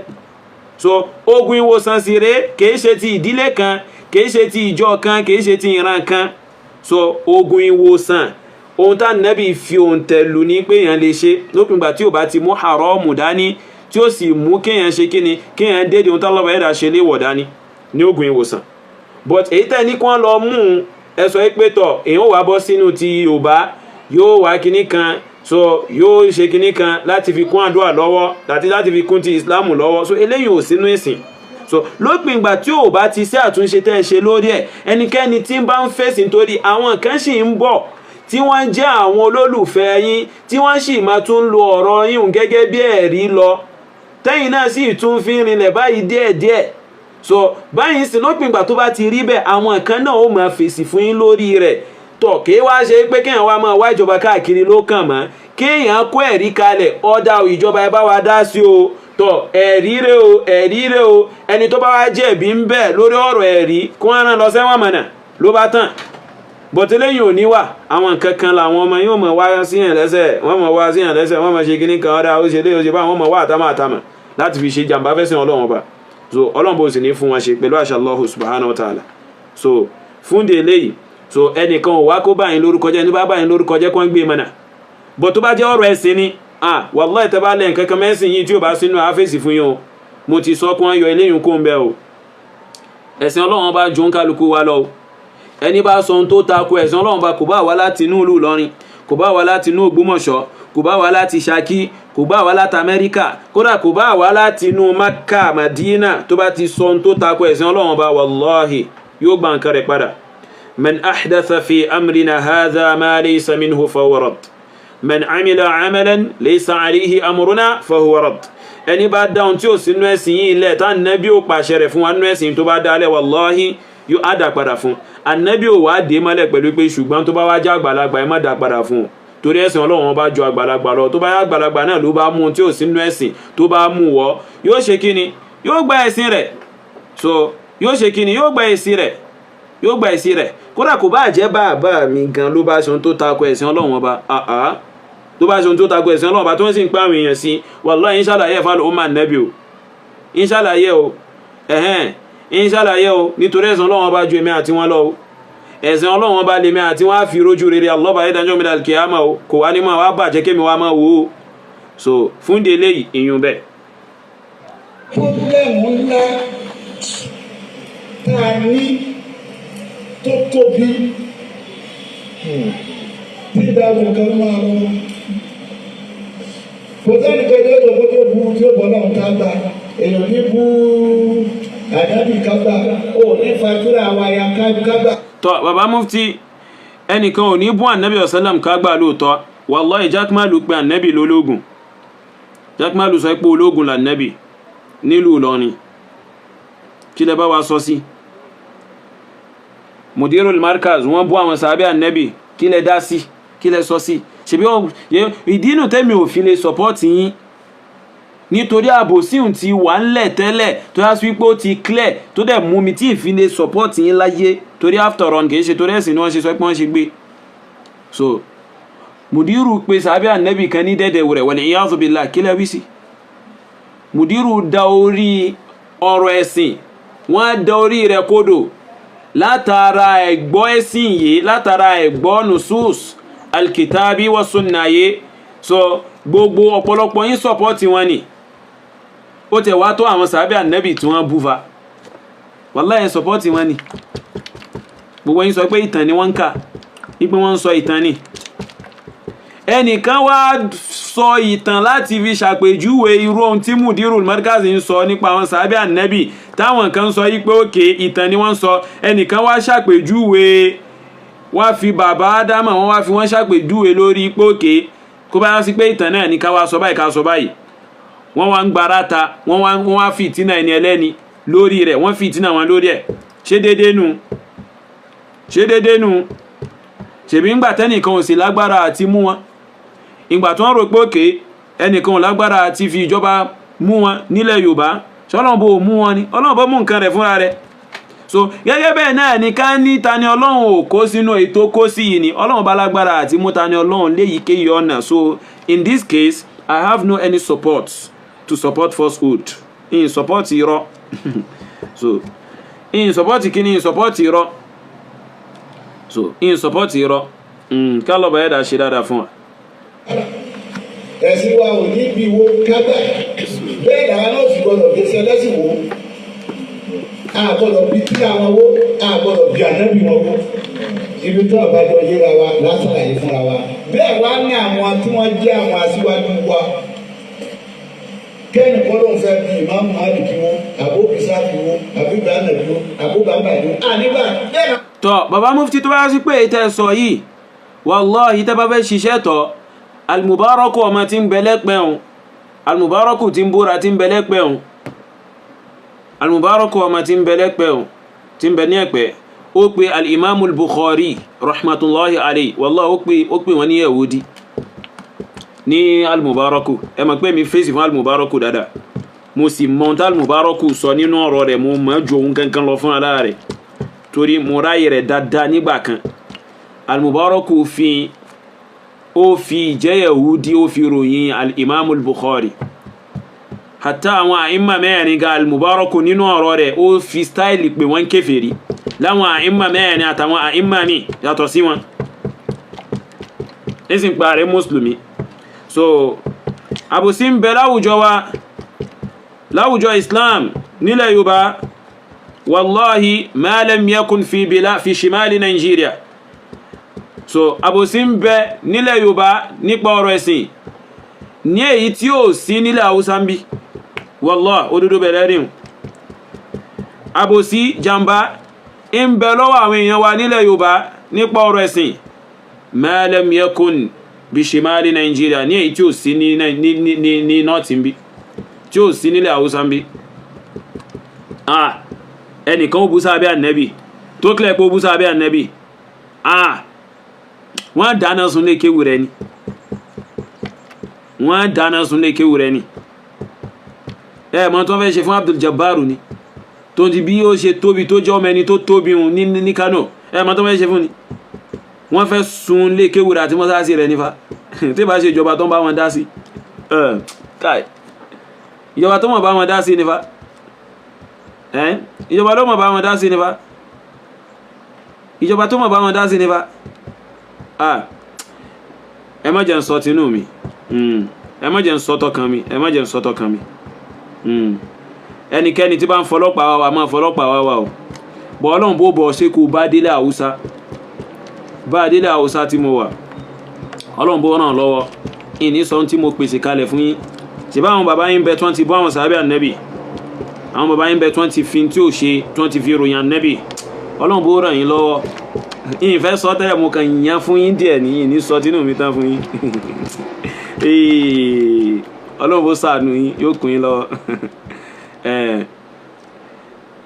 So oògùn ìwòsàn sì rèé, kìí ṣe ti ìdílé kan, kìí ṣe ti ìjọ kan, kìí ṣe ti ìran kan. So oògùn ìwòsàn, ohun tá ànábì fi ohun tẹ̀lù ní pé èèyàn lè ṣe lópin ìgbà tí ò bá ti mú haramu dání, tí ó sì mú kéèyàn ṣe kíni, kéèyàn dédé ohun tálọ́bà ẹ̀dá ṣe léwọ̀ dání ní oògùn ìwòsàn. But èyí tẹ́ ní kí wọ́n lọ mú un, ẹ sọ pé tọ̀, èèyàn wà bọ́ sínú ti Yorùbá, yóò wá kíní kan, so yóò ṣe kíní kan láti fi kún àdúrà lọ́wọ́ àti láti fi kún ti Islam lọ́wọ́. So eléyìí ò sínú ìsìn. So lópin ìgbà tí ò bá ti sí àtúnṣe tẹ́ ẹ ṣe lórí ẹ̀, ẹnikẹ́ni tí ń bá ń fèsì, nítorí àwọn kan sì ń bọ̀ tí wọ́n jẹ́ àwọn olólùfẹ́ yín, tí wọ́n sì máa tún lo ọ̀rọ̀ yín gẹ́gẹ́ bí ẹ̀rí lọ, tẹ́yìn náà sì tún fi ń rinlẹ̀ báyìí díẹ̀díẹ̀. So báyìí sì, lópin ìgbà tó bá ti rí bẹ́ẹ̀, àwọn kan náà ó máa fèsì fún yín lórí rẹ̀. Tọ̀, kí wá ṣe pé kéèyàn wá máa wá ìjọba káàkiri ló kàn mọ́, kéèyàn kó ẹ̀rí kalẹ̀ ọ̀dà ìjọba, ẹ bá wa dá sí o. Tọ̀, ẹ̀rí rẹ o, ẹ̀rí rẹ o. Ẹni tó bá wá jẹ̀bi ń bẹ̀ lórí ọ̀rọ̀ ẹ̀rí, kó wọ́n rán lọ sẹ́wọ̀n mọ̀nà, ló bá tàn. Bọ̀tẹ́lẹ̀ yìí ò ní wà, àwọn nǹkan kan làwọn ọmọ yóò mọ̀ wá síyàn lẹ́sẹ̀, wọ́n mọ̀ wá síyàn lẹ́sẹ̀, wọ́n mọ̀ ṣe kíní kan, ọ̀dà ó ṣe lé, ó ṣe bá wọ́n mọ̀ wá àtàmà àtàmà láti fi ṣe jàǹbá fẹ́sìn Ọlọ́run Ọba. So Ọlọ́run bó sì ní fún wọn ṣe pẹ̀lú àṣà Allahu subhanahu wa ta'ala. So fún de eléyìí, so ẹnìkan ò wá kó báyìí lórúkọ jẹ́, ní bá báyìí lórúkọ jẹ́, kó ń gbé mọ́nà bọ̀. Tó bá jẹ́ ọ̀rọ̀ ẹ̀sìn ni, ah, wallahi, tẹ́ bá lẹ̀ nǹkan kan mẹ́sìn yìí tí ò bá sínú àfẹ́sì fún yín o. Mo ti sọ kó wọ́n yọ eléyìí kó ń bẹ o. Ẹ̀sìn Ọlọ́run bá ju ń kálukú wa lọ o. Ẹni bá sọ ohun tó tako ẹ̀sìn Ọlọ́run bá, kò bá wá láti inú ìlú Ìlọrin, kò bá wá láti inú Ògbómọ̀ṣọ́, kò bá wá láti Ṣakí, kò bá wá láti Amẹ́ríkà, kódà kò bá wá láti inú Makka, Madina, tó bá ti sọ ohun tó tako ẹ̀sìn Ọlọ́run bá, wallahi, yóò gba nǹkan rẹ̀ padà. Man ahdatha fi amrina hadha ma laysa minhu fahuwa radd, man amila amalan laysa alayhi amruna fahuwa radd. Ẹni bá dáhùn tí ò sínú ẹ̀sìn yìí ilẹ̀ tá nẹ́bí ò pàṣẹ rẹ̀ fún wa nínú ẹ̀sìn, tó bá dálẹ̀, wallahi, yóò á dà padà fún. Ànábì ò wá dé mọ́lẹ̀ pẹ̀lú pé ṣùgbọ́n tó bá wá já àgbàlagbà, ẹ má dà padà fún un, torí ẹ̀sìn Ọlọ́run bá ju àgbàlagbà lọ. Tó bá yá àgbàlagbà náà ló bá mú un tí ò sínú ẹ̀sìn, tó bá mú wọ́, yóò ṣe kí ni? Yóò gba ẹ̀sìn rẹ̀. So yóò ṣe kí ni? Yóò gba ẹ̀sìn rẹ̀, yóò gba ẹ̀sìn rẹ̀. Kódà kò bá jẹ́ bàbá mi gan ló bá ṣe ohun tó tako ẹ̀sìn Ọlọ́run Ọba, àá tó bá ṣe ohun tó tako ẹ̀sìn Ọlọ́run Ọba tó ń sì ń pa àwọn èèyàn sí, wallahi, ń ṣàlàyé ẹ̀fà ló máa nẹ́bí o, ń ṣàlàyé o, ẹ̀hẹ́n, ń ṣàlàyé o, nítorí ẹ̀sìn Ọlọ́run Ọba ju èmi àti wọn lọ o. Ẹ̀sìn Ọlọ́run Ọba lèmi àti wọn á fi rójú rere Allah ẹ̀dájọ́ mi dàlùkì àmà o, kò wá ní máa wá bàjẹ́ kémi wá máa wò ó. So fún de eléyìí, ìyún bẹ́ẹ̀. Problem ńlá tá a ní tó tóbi tí ìdáàbò kan máa lọ, kò sẹ́ni kan tó tó tó bu tí ó bọ̀ náà ká gbà, èèyàn ní bú ànábì ká gbà, ó ní fatura wa ya ká gbà. Tọ́, bàbá mufti, ẹnìkan ò ní bú ànábì ọ̀sálàm ká gbà lóòótọ́. Wallahi, Jákmálù pé ànábì lólógùn. Jákmálù sọ pé ológun lànábì nílùú Ìlọrin. Kí lẹ bá wa sọ sí? Mudirul Markaz, wọ́n bú àwọn sàábẹ́ ànábì. Kí lẹ dá sí? Kí lẹ sọ sí? Ṣebí ìdínú tẹ́mi ò fi lè support yín, nítorí àbòsíhùn ti wà ńlẹ̀ tẹ́lẹ̀ tó yá sí pé ó ti clear, tó dẹ̀ mú mi tí ìfi lè support yín láyé, torí after all, kìí ṣe torí ẹ̀sìn ni wọ́n ṣe sọ pé wọ́n ṣe gbé. So mùdírù pé sàábẹ́ ànábì kan ní dẹ́dẹ̀ rẹ̀, wal iyadhu billah. Kí lẹ wí sí? Mùdírù da orí ọ̀rọ̀ ẹ̀sìn, wọ́n da orí rẹ̀ kodò látara ẹ̀gbọ́ ẹ̀sìn yìí, látara ẹ̀gbọ́ nusus alkitabi wa sunna yìí. So gbogbo ọ̀pọ̀lọpọ̀ yín support wọn ni. Ó tẹ̀ wá tó àwọn sàábẹ́ ànábì tí wọ́n bú fa, wallahi, support wọn ni. Gbogbo yín sọ pé ìtàn ni wọ́n ń kà, wípé wọ́n ń sọ ìtàn ni. Ẹnìkan wá sọ ìtàn láti fi ṣàpèjúwe irú ohun tí Mudirul Markaz ń sọ nípa àwọn sàábẹ́ ànábì, táwọn kan sọ yí pé òkè ìtàn ni wọ́n sọ. Ẹnìkan wá ṣàpèjúwe Wá fi bàbá Ádámà, wọ́n wá fi wọ́n ṣàpèjúwe lórí pókè kó bá sí pé ìtàn náà ní ká wá sọ báyìí, ká sọ báyìí. Wọ́n wá ń gbára ta, wọ́n wá fìtínà ẹni ẹlẹ́ni lórí rẹ̀, wọ́n fìtínà wọn lórí ẹ̀. Ṣé déédéé nu? Ṣé déédéé nu? Ṣèbí ńgbà tẹ́nìkan ò sì lágbára àti mú wọn, ìgbà tó ń rò pé òkè ẹnìkan ò lágbára àti fi ìjọba mú wọn nílẹ̀ Yorùbá, ṣọlọ́run bó mú wọn ni? Ọlọ́run bó mú nǹkan rẹ̀ fúnra rẹ̀. So gẹ́gẹ́ bẹ́ẹ̀ náà ni ká ní Tani Ọlọ́run ò kó sínú ètò kó sí yìí ni Ọlọ́run bá lágbára àti mú Tani Ọlọ́run léyìíkéyìí ọ̀nà. So in this case, I have no any support to support falsehood in support irọ́. So in support kíni? In support irọ́. So in support irọ́. Ká lọ́ba ẹ̀dá ṣe dáadáa fún wa. Ẹ̀sìn wa ò ní bí wo kágbà bẹ́ẹ̀ làwọn náà sì gbọdọ̀ gbèsè ẹlẹ́sìn wo. A gbọdọ̀ bí tí àwọn wo, a gbọdọ̀ bí ànábì wọn wo. Ibi tó àbájọ yéra wa lásàlàyé fúnra wa bẹ́ẹ̀ wá ní àwọn tí wọ́n jẹ́ àwọn aṣíwájú wa. Kẹ́ni kọ́ ló ń fẹ́ bí Ìmáàmù Málíkì wo, àbó Bisáfì wo, àbí Ibrahim wo, àbó Bàbá wo, ànígbà bẹ́ẹ̀ náà. Tọ́ bàbá mufti, tó bá sí pé ètò ẹ̀ sọ yìí, wallahi, tẹ́ bá fẹ́ ṣiṣẹ́ tọ́ Almubaraku, ọmọ tí ń bẹ lẹ́pẹ̀hún, Almubaraku tí ń búra tí ń bẹ lẹ́pẹ̀hún, Almubaraku ọmọ tí ń bẹ lẹ́pẹ̀hún, tí ń bẹ ní ẹ̀pẹ́, ó pe Al-Imamul Bukhari rahmatullahi alayhi, wallahi, ó pe wọ́n ní Yahudi ní Almubaraku. Ẹ mọ̀ pé mi fèsì fún Almubaraku dáadáa, mo sì mọ̀ tí Almubaraku sọ nínú ọ̀rọ̀ rẹ̀. Mo mọ̀ ju òun kankan lọ fún alára rẹ̀ torí mo ráyè rẹ̀ dáadáa nígbà kan. Almubaraku fi ó fi ìjẹ́ Yahudi, ó fi ròyìn Al-Imam Al-Bukhari, hatta àwọn àìmà mẹ́rin ga. Almubaraku nínú ọ̀rọ̀ rẹ̀, ó fi style pé wọ́n kèfèrí láwọn àìmà mẹ́rin àtàwọn àìmà mi yàtọ̀ sí wọn nísìn pa rẹ̀ mùsùlùmí. So àbòsí ń bẹ láwùjọ wa, láwùjọ Islam nílẹ̀ Yorùbá. Wallahi, ma lam yakun fi bila fi shimali Nigeria. So àbòsí ń bẹ nílẹ̀ Yorùbá nípa ọ̀rọ̀ ẹ̀sìn ní èyí tí ó sí nílẹ̀ Haúsá ń bí. Wallahi, òdodo bẹ̀rẹ̀ rí. Àbòsí, jàmbá ń bẹ lọ́wọ́ àwọn èèyàn wa nílẹ̀ Yorùbá nípa ọ̀rọ̀ ẹ̀sìn, ma lam yakun bí shimali Nigeria, ní èyí tí ó sí ní north ń bí, tí ó sí nílẹ̀ Haúsá ń bí. Ah, ẹnìkan ó bú sábẹ́ ànẹ́bì, tó kílẹ̀ pé ó bú sábẹ́ ànẹ́bì. Ah, wọ́n dáná sun lé kéwù rẹ ni, wọ́n dáná sun lé kéwù rẹ ni. Ẹ mọ̀ tó fẹ́ ṣe fún Abdul Jabbar ni, tó ti bí ó ṣe tóbi tó jẹ́ ọmọ ẹni tó tóbi hùn ní Kano. Ẹ mọ̀ tó fẹ́ ṣe fún ni, wọ́n fẹ́ sun lé kéwù rẹ àti mọ́sáàsì rẹ nífa. Tí bá ṣe ìjọba tó ń bá wọn dá sí káì, ìjọba tó mọ̀ bá wọn dá sí nífa, ìjọba ló mọ̀ bá wọn dá sí nífa, ìjọba tó mọ̀ bá wọn dá sí nífa. Ah, ẹ má jẹ́ ń sọ tinú mi, ẹ má jẹ́ ń sọ tọkàn mi, ẹ má jẹ́ ń sọ tọkàn mi. Ẹnikẹ́ni tí bá ń fọlọ́pàá wá wa, máa fọlọ́pàá wá wa o. Bọ́ Ọlọ́run bó bọ̀ ṣe kó bá délé Haúsá, bá délé Haúsá tí mo wà, Ọlọ́run bó ràn lọ́wọ́. Ìní sọ tí mo pèsè kalẹ̀ fún yín. Ṣe bá àwọn bàbá yín bẹ tí wọ́n ti bọ́ àwọn sàábẹ̀ ànẹ́bì, àwọn bàbá yín bẹ tí wọ́n ti fi tí ò ṣe, tí wọ́n ti fi ròyìn ànẹ́bì. Ọlọ́run bó ràn yín lọ́wọ́. Ìfẹ́ sọ tẹ́lẹ̀, mo kàn yàn fún yín díẹ̀ ní ìní sọ tínú mi tán fún yín. Ọlọ́run bó ṣàánú yín, yóò kún yín lọ́wọ́.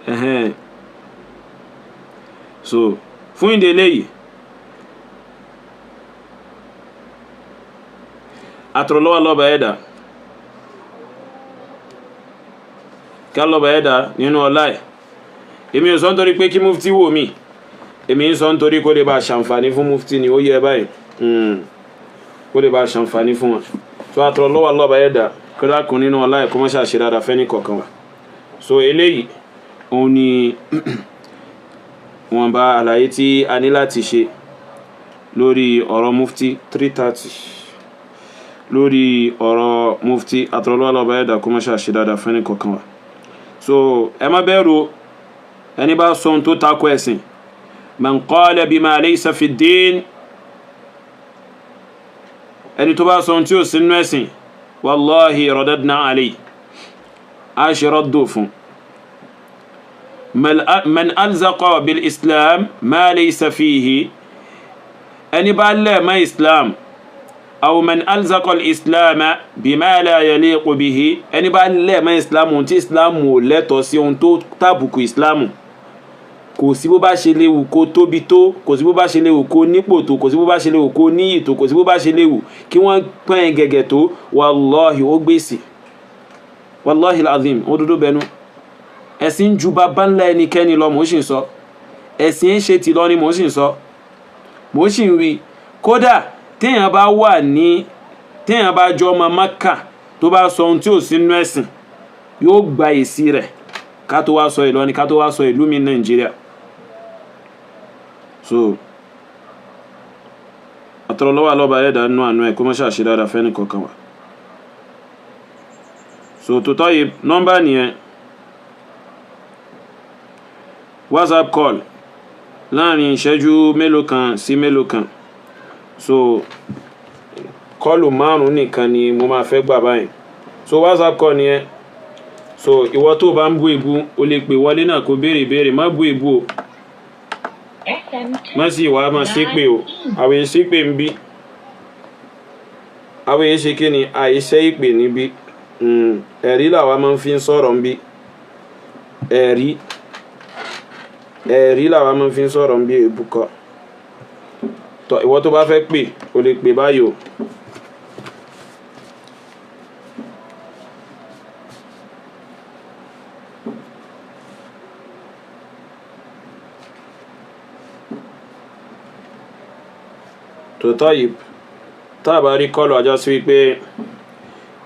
Ẹ̀hẹ́n. So fún ìdí eléyìí, àtọ̀rọ̀lọ́wọ́ lọ́ba ẹ̀dá, ká lọ́ba ẹ̀dá nínú ọlá ẹ̀. Èmi ò sọ nítorí pé kí mufti wò mí, èmi ń sọ nítorí kó lè bá ṣàǹfààní fún mufti ni. Ó yẹ báyìí, kó lè bá ṣàǹfààní fún wọn. So àtọ̀rọ̀lọ́wọ́ lọ́ba ẹ̀dá, kó dákun nínú ọlá ẹ̀, kó má ṣàṣe dáadáa fẹ́ ní kọ̀ọ̀kan wa. So eléyìí òun ni wọ́n bá àlàyé tí a ní láti ṣe lórí ọ̀rọ̀ mufti 3:30, lórí ọ̀rọ̀ mufti. Àtọ̀rọ̀lọ́wọ́ lọ́ba ẹ̀dá, kó má ṣàṣe dáadáa fẹ́ ní kọ̀ọ̀kan wa. So ẹ má bẹ̀rù ẹni bá sọ ohun tó takò ẹ̀sìn. Man qala bima laysa fi ddin, ẹni tó bá sọ ohun tí ó sínú ẹ̀sìn, wallahi radadna alayhi, a ṣe rọ́dù fún. Man alzaqa bil islam ma laysa fihi. Ẹni bá lẹ̀ mọ́ Islam, aw man alzaqa al-islam bima la yaliqu bihi, ẹni bá lẹ̀ mọ́ Islam ohun tí Islam ò lẹ́tọ̀ọ́ sí, ohun tó tàbùkù Islam, kò sí bó bá ṣe léwu kó tóbi tó, kò sí bó bá ṣe léwu kó nípò tó, kò sí bó bá ṣe léwu kó níyì tó, kò sí bó bá ṣe léwu kí wọ́n pọ́n gẹ̀gẹ̀ tó, wallahi ó gbèsè, wallahi alazim, ó dúdú bẹnu. Ẹ̀sìn ju bàbá ńlá ẹnikẹ́ni lọ, mò ń sì ń sọ. Ẹ̀sìn ń ṣe ti lọ ni mò ń sì ń sọ, mò ń sì ń wí. Kódà téèyàn bá wà ní, téèyàn bá jọ ọmọ Mákà tó bá sọ ohun tí ò sí nínú ẹ̀sìn, yóò gba èsì rẹ̀, ká tó wá sọ Ìlọrin, ká tó wá sọ ìlú mi Nàìjíríà. So àtọ̀rọ̀lọ́wọ́ alọ́ba ẹ̀dá nínú àánú ẹ̀ kó má ṣàṣe dáadáa fẹ́ni kọ̀ọ̀kan wa. So tó tọ́ yìí, nọ́mbà nìyẹn, WhatsApp call láàrin ìṣẹ́jú mélòó kan sí mélòó kan. So call 5 nìkan ni mo máa fẹ́ gbà báyìí. So WhatsApp call nìyẹn. So ìwọ tó bá ń bú èbú, o lè pè wọlé náà kó béèrè ìbéèrè. Má bú èbú o, má sì wá má ṣépè o. Àwọn èyí ṣépè ń bí, àwọn èyí ṣe kí ni, àìṣe ìpè níbí. Ẹ̀rí làwa máa ń fi ń sọ̀rọ̀ ń bí, ẹ̀rí ẹ̀rí làwa máa ń fi ń sọ̀rọ̀ ń bí, èbú kọ́. Tọ́ ìwọ tó bá fẹ́ pè, o lè pè báyìí o. Tó tọ́yì, tá a bá rí call, àjọ sí wípé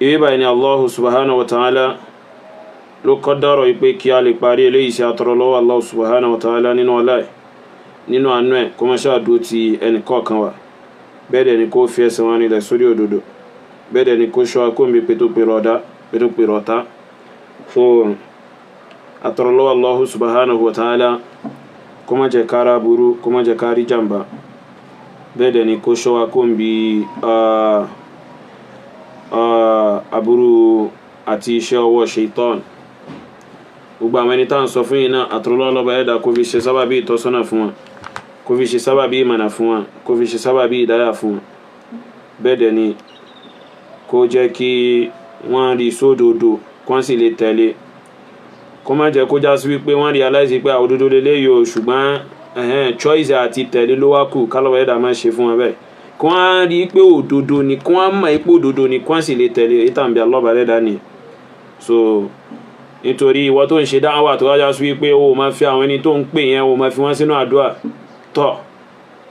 ibi báyìí ni Allahu subhanahu wa ta'ala ló kọ́ dárọ̀ wípé kí a lè parí eléyìí sí. Atọ́rọ lọ́wọ́ Allahu subhanahu wa ta'ala nínú ọlá ẹ̀, nínú àánú ẹ̀, kó má ṣáà dúró ti ẹnì kọ̀ọ̀kan wa. Bẹ́ẹ̀ dẹ̀ ni kó fi ẹsẹ̀ wọn nílẹ̀ sórí òdodo. Bẹ́ẹ̀ dẹ̀ ni kó ṣọ́ akóńbi pétópèrò ọ̀dá pétópèrò ọ̀tá. So atọ́rọ lọ́wọ́ Allahu subhanahu wa ta'ala kó má jẹ́ kára burú, kó má jẹ́ kárí jàmbá. Bẹ́ẹ̀ dẹ̀ ni kó ṣọ́ akóńbi aburú àti iṣẹ́ ọwọ́ ṣaitan. Gbogbo àwọn ẹni tá à ń sọ fún yìí náà, àtúrọ̀lọ́ ọlọ́ba ẹ̀dá kó fi ṣe sábàbí ìtọ́sọ́nà fún wọn, kó fi ṣe sábàbí ìmọ̀nà fún wọn, kó fi ṣe sábàbí ìdáyà fún wọn. Bẹ́ẹ̀ dẹ̀ ni kó jẹ́ kí wọ́n rí sódodo, kó wọ́n sì lè tẹ̀lé, kó má jẹ́ kó já sí wípé wọ́n realize pé àwọn òdodo lélẹ́yìí o, ṣùgbọ́n choice àti tẹ̀lé ló wá kù. Kálọ̀wọ́ ẹ̀dá máa ṣe fún wọn bẹ́ẹ̀, kí wọ́n rí pé òdodo ni, kí wọ́n mọ̀ pé òdodo ni, kí wọ́n sì lè tẹ̀lé ìtàǹbí alọ́ba ẹ̀dá ni. So nítorí ìwọ tó ń ṣe dáwà tó wájá sí wípé o máa fi àwọn ẹni tó ń pè yẹn, o máa fi wọ́n sínú àdúrà, tọ̀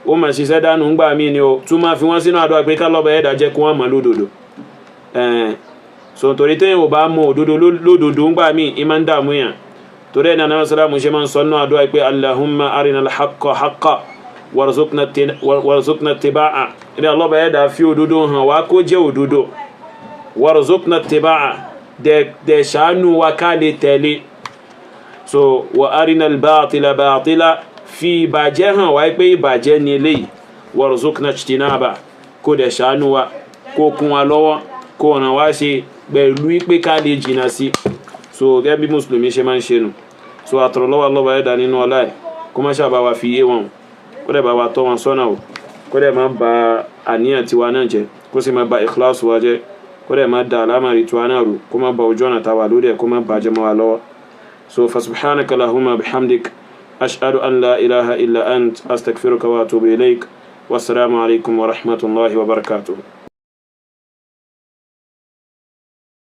ó máa ṣiṣẹ́ dánú ńgbà míì ni o tún máa fi wọ́n sínú àdúrà pé kálọ́ba ẹ̀dá jẹ́ kí wọ́n mọ̀ lódodo. So torí téèyàn ò bá mọ òdodo lódodo ńgbà míì, ì máa ń dààmú yàn. Torí ẹ̀ ní Ànábì sàlámù ṣe máa ń sọ nínú àdúrà pé Allahumma arina al-haqqa haqqa warzuqna ittiba'a. Ilé ọlọ́ba ẹ̀dá, fi òdodo hàn wá kó jẹ́ òdodo, warzuqna ittiba'a, dẹ̀ ṣàánú wa ká lè tẹ̀lé. So wa arina al-batila batila, fi ìbàjẹ́ hàn wá pé ìbàjẹ́ ni eléyìí, warzuqna ijtinaba, kó dẹ̀ ṣàánú wa, kó kún wa lọ́wọ́, kó ràn wá ṣe pẹ̀lú pé ká lè jìnà sí. So gẹ́gẹ́ bí mùsùlùmí ṣe máa ń ṣe nù. So àtọ̀rọ̀lọ́wọ́ lọ́wọ́ ẹ̀dá nínú ọlá ẹ̀ kó má ṣàbá wa fi yé wọn, kó dẹ̀ bá wa tọ́ wọn sọ́nà o, kó dẹ̀ má ba àníyàn tiwa náà jẹ́, kó sì má ba ìkíláàsì wa jẹ́, kó dẹ̀ má da àlámàrí tiwa náà rú, kó má ba ojú ọ̀nà tàwa lórí ẹ̀, kó má bàjẹ́ mọ́ wa lọ́wọ́. So fasubhanaka lahumma bihamdik, ashhadu an la ilaha illa ant, astaghfiruka wa atubu ilayk. Wassalamu alaikum wa rahmatullahi wa barakatuh.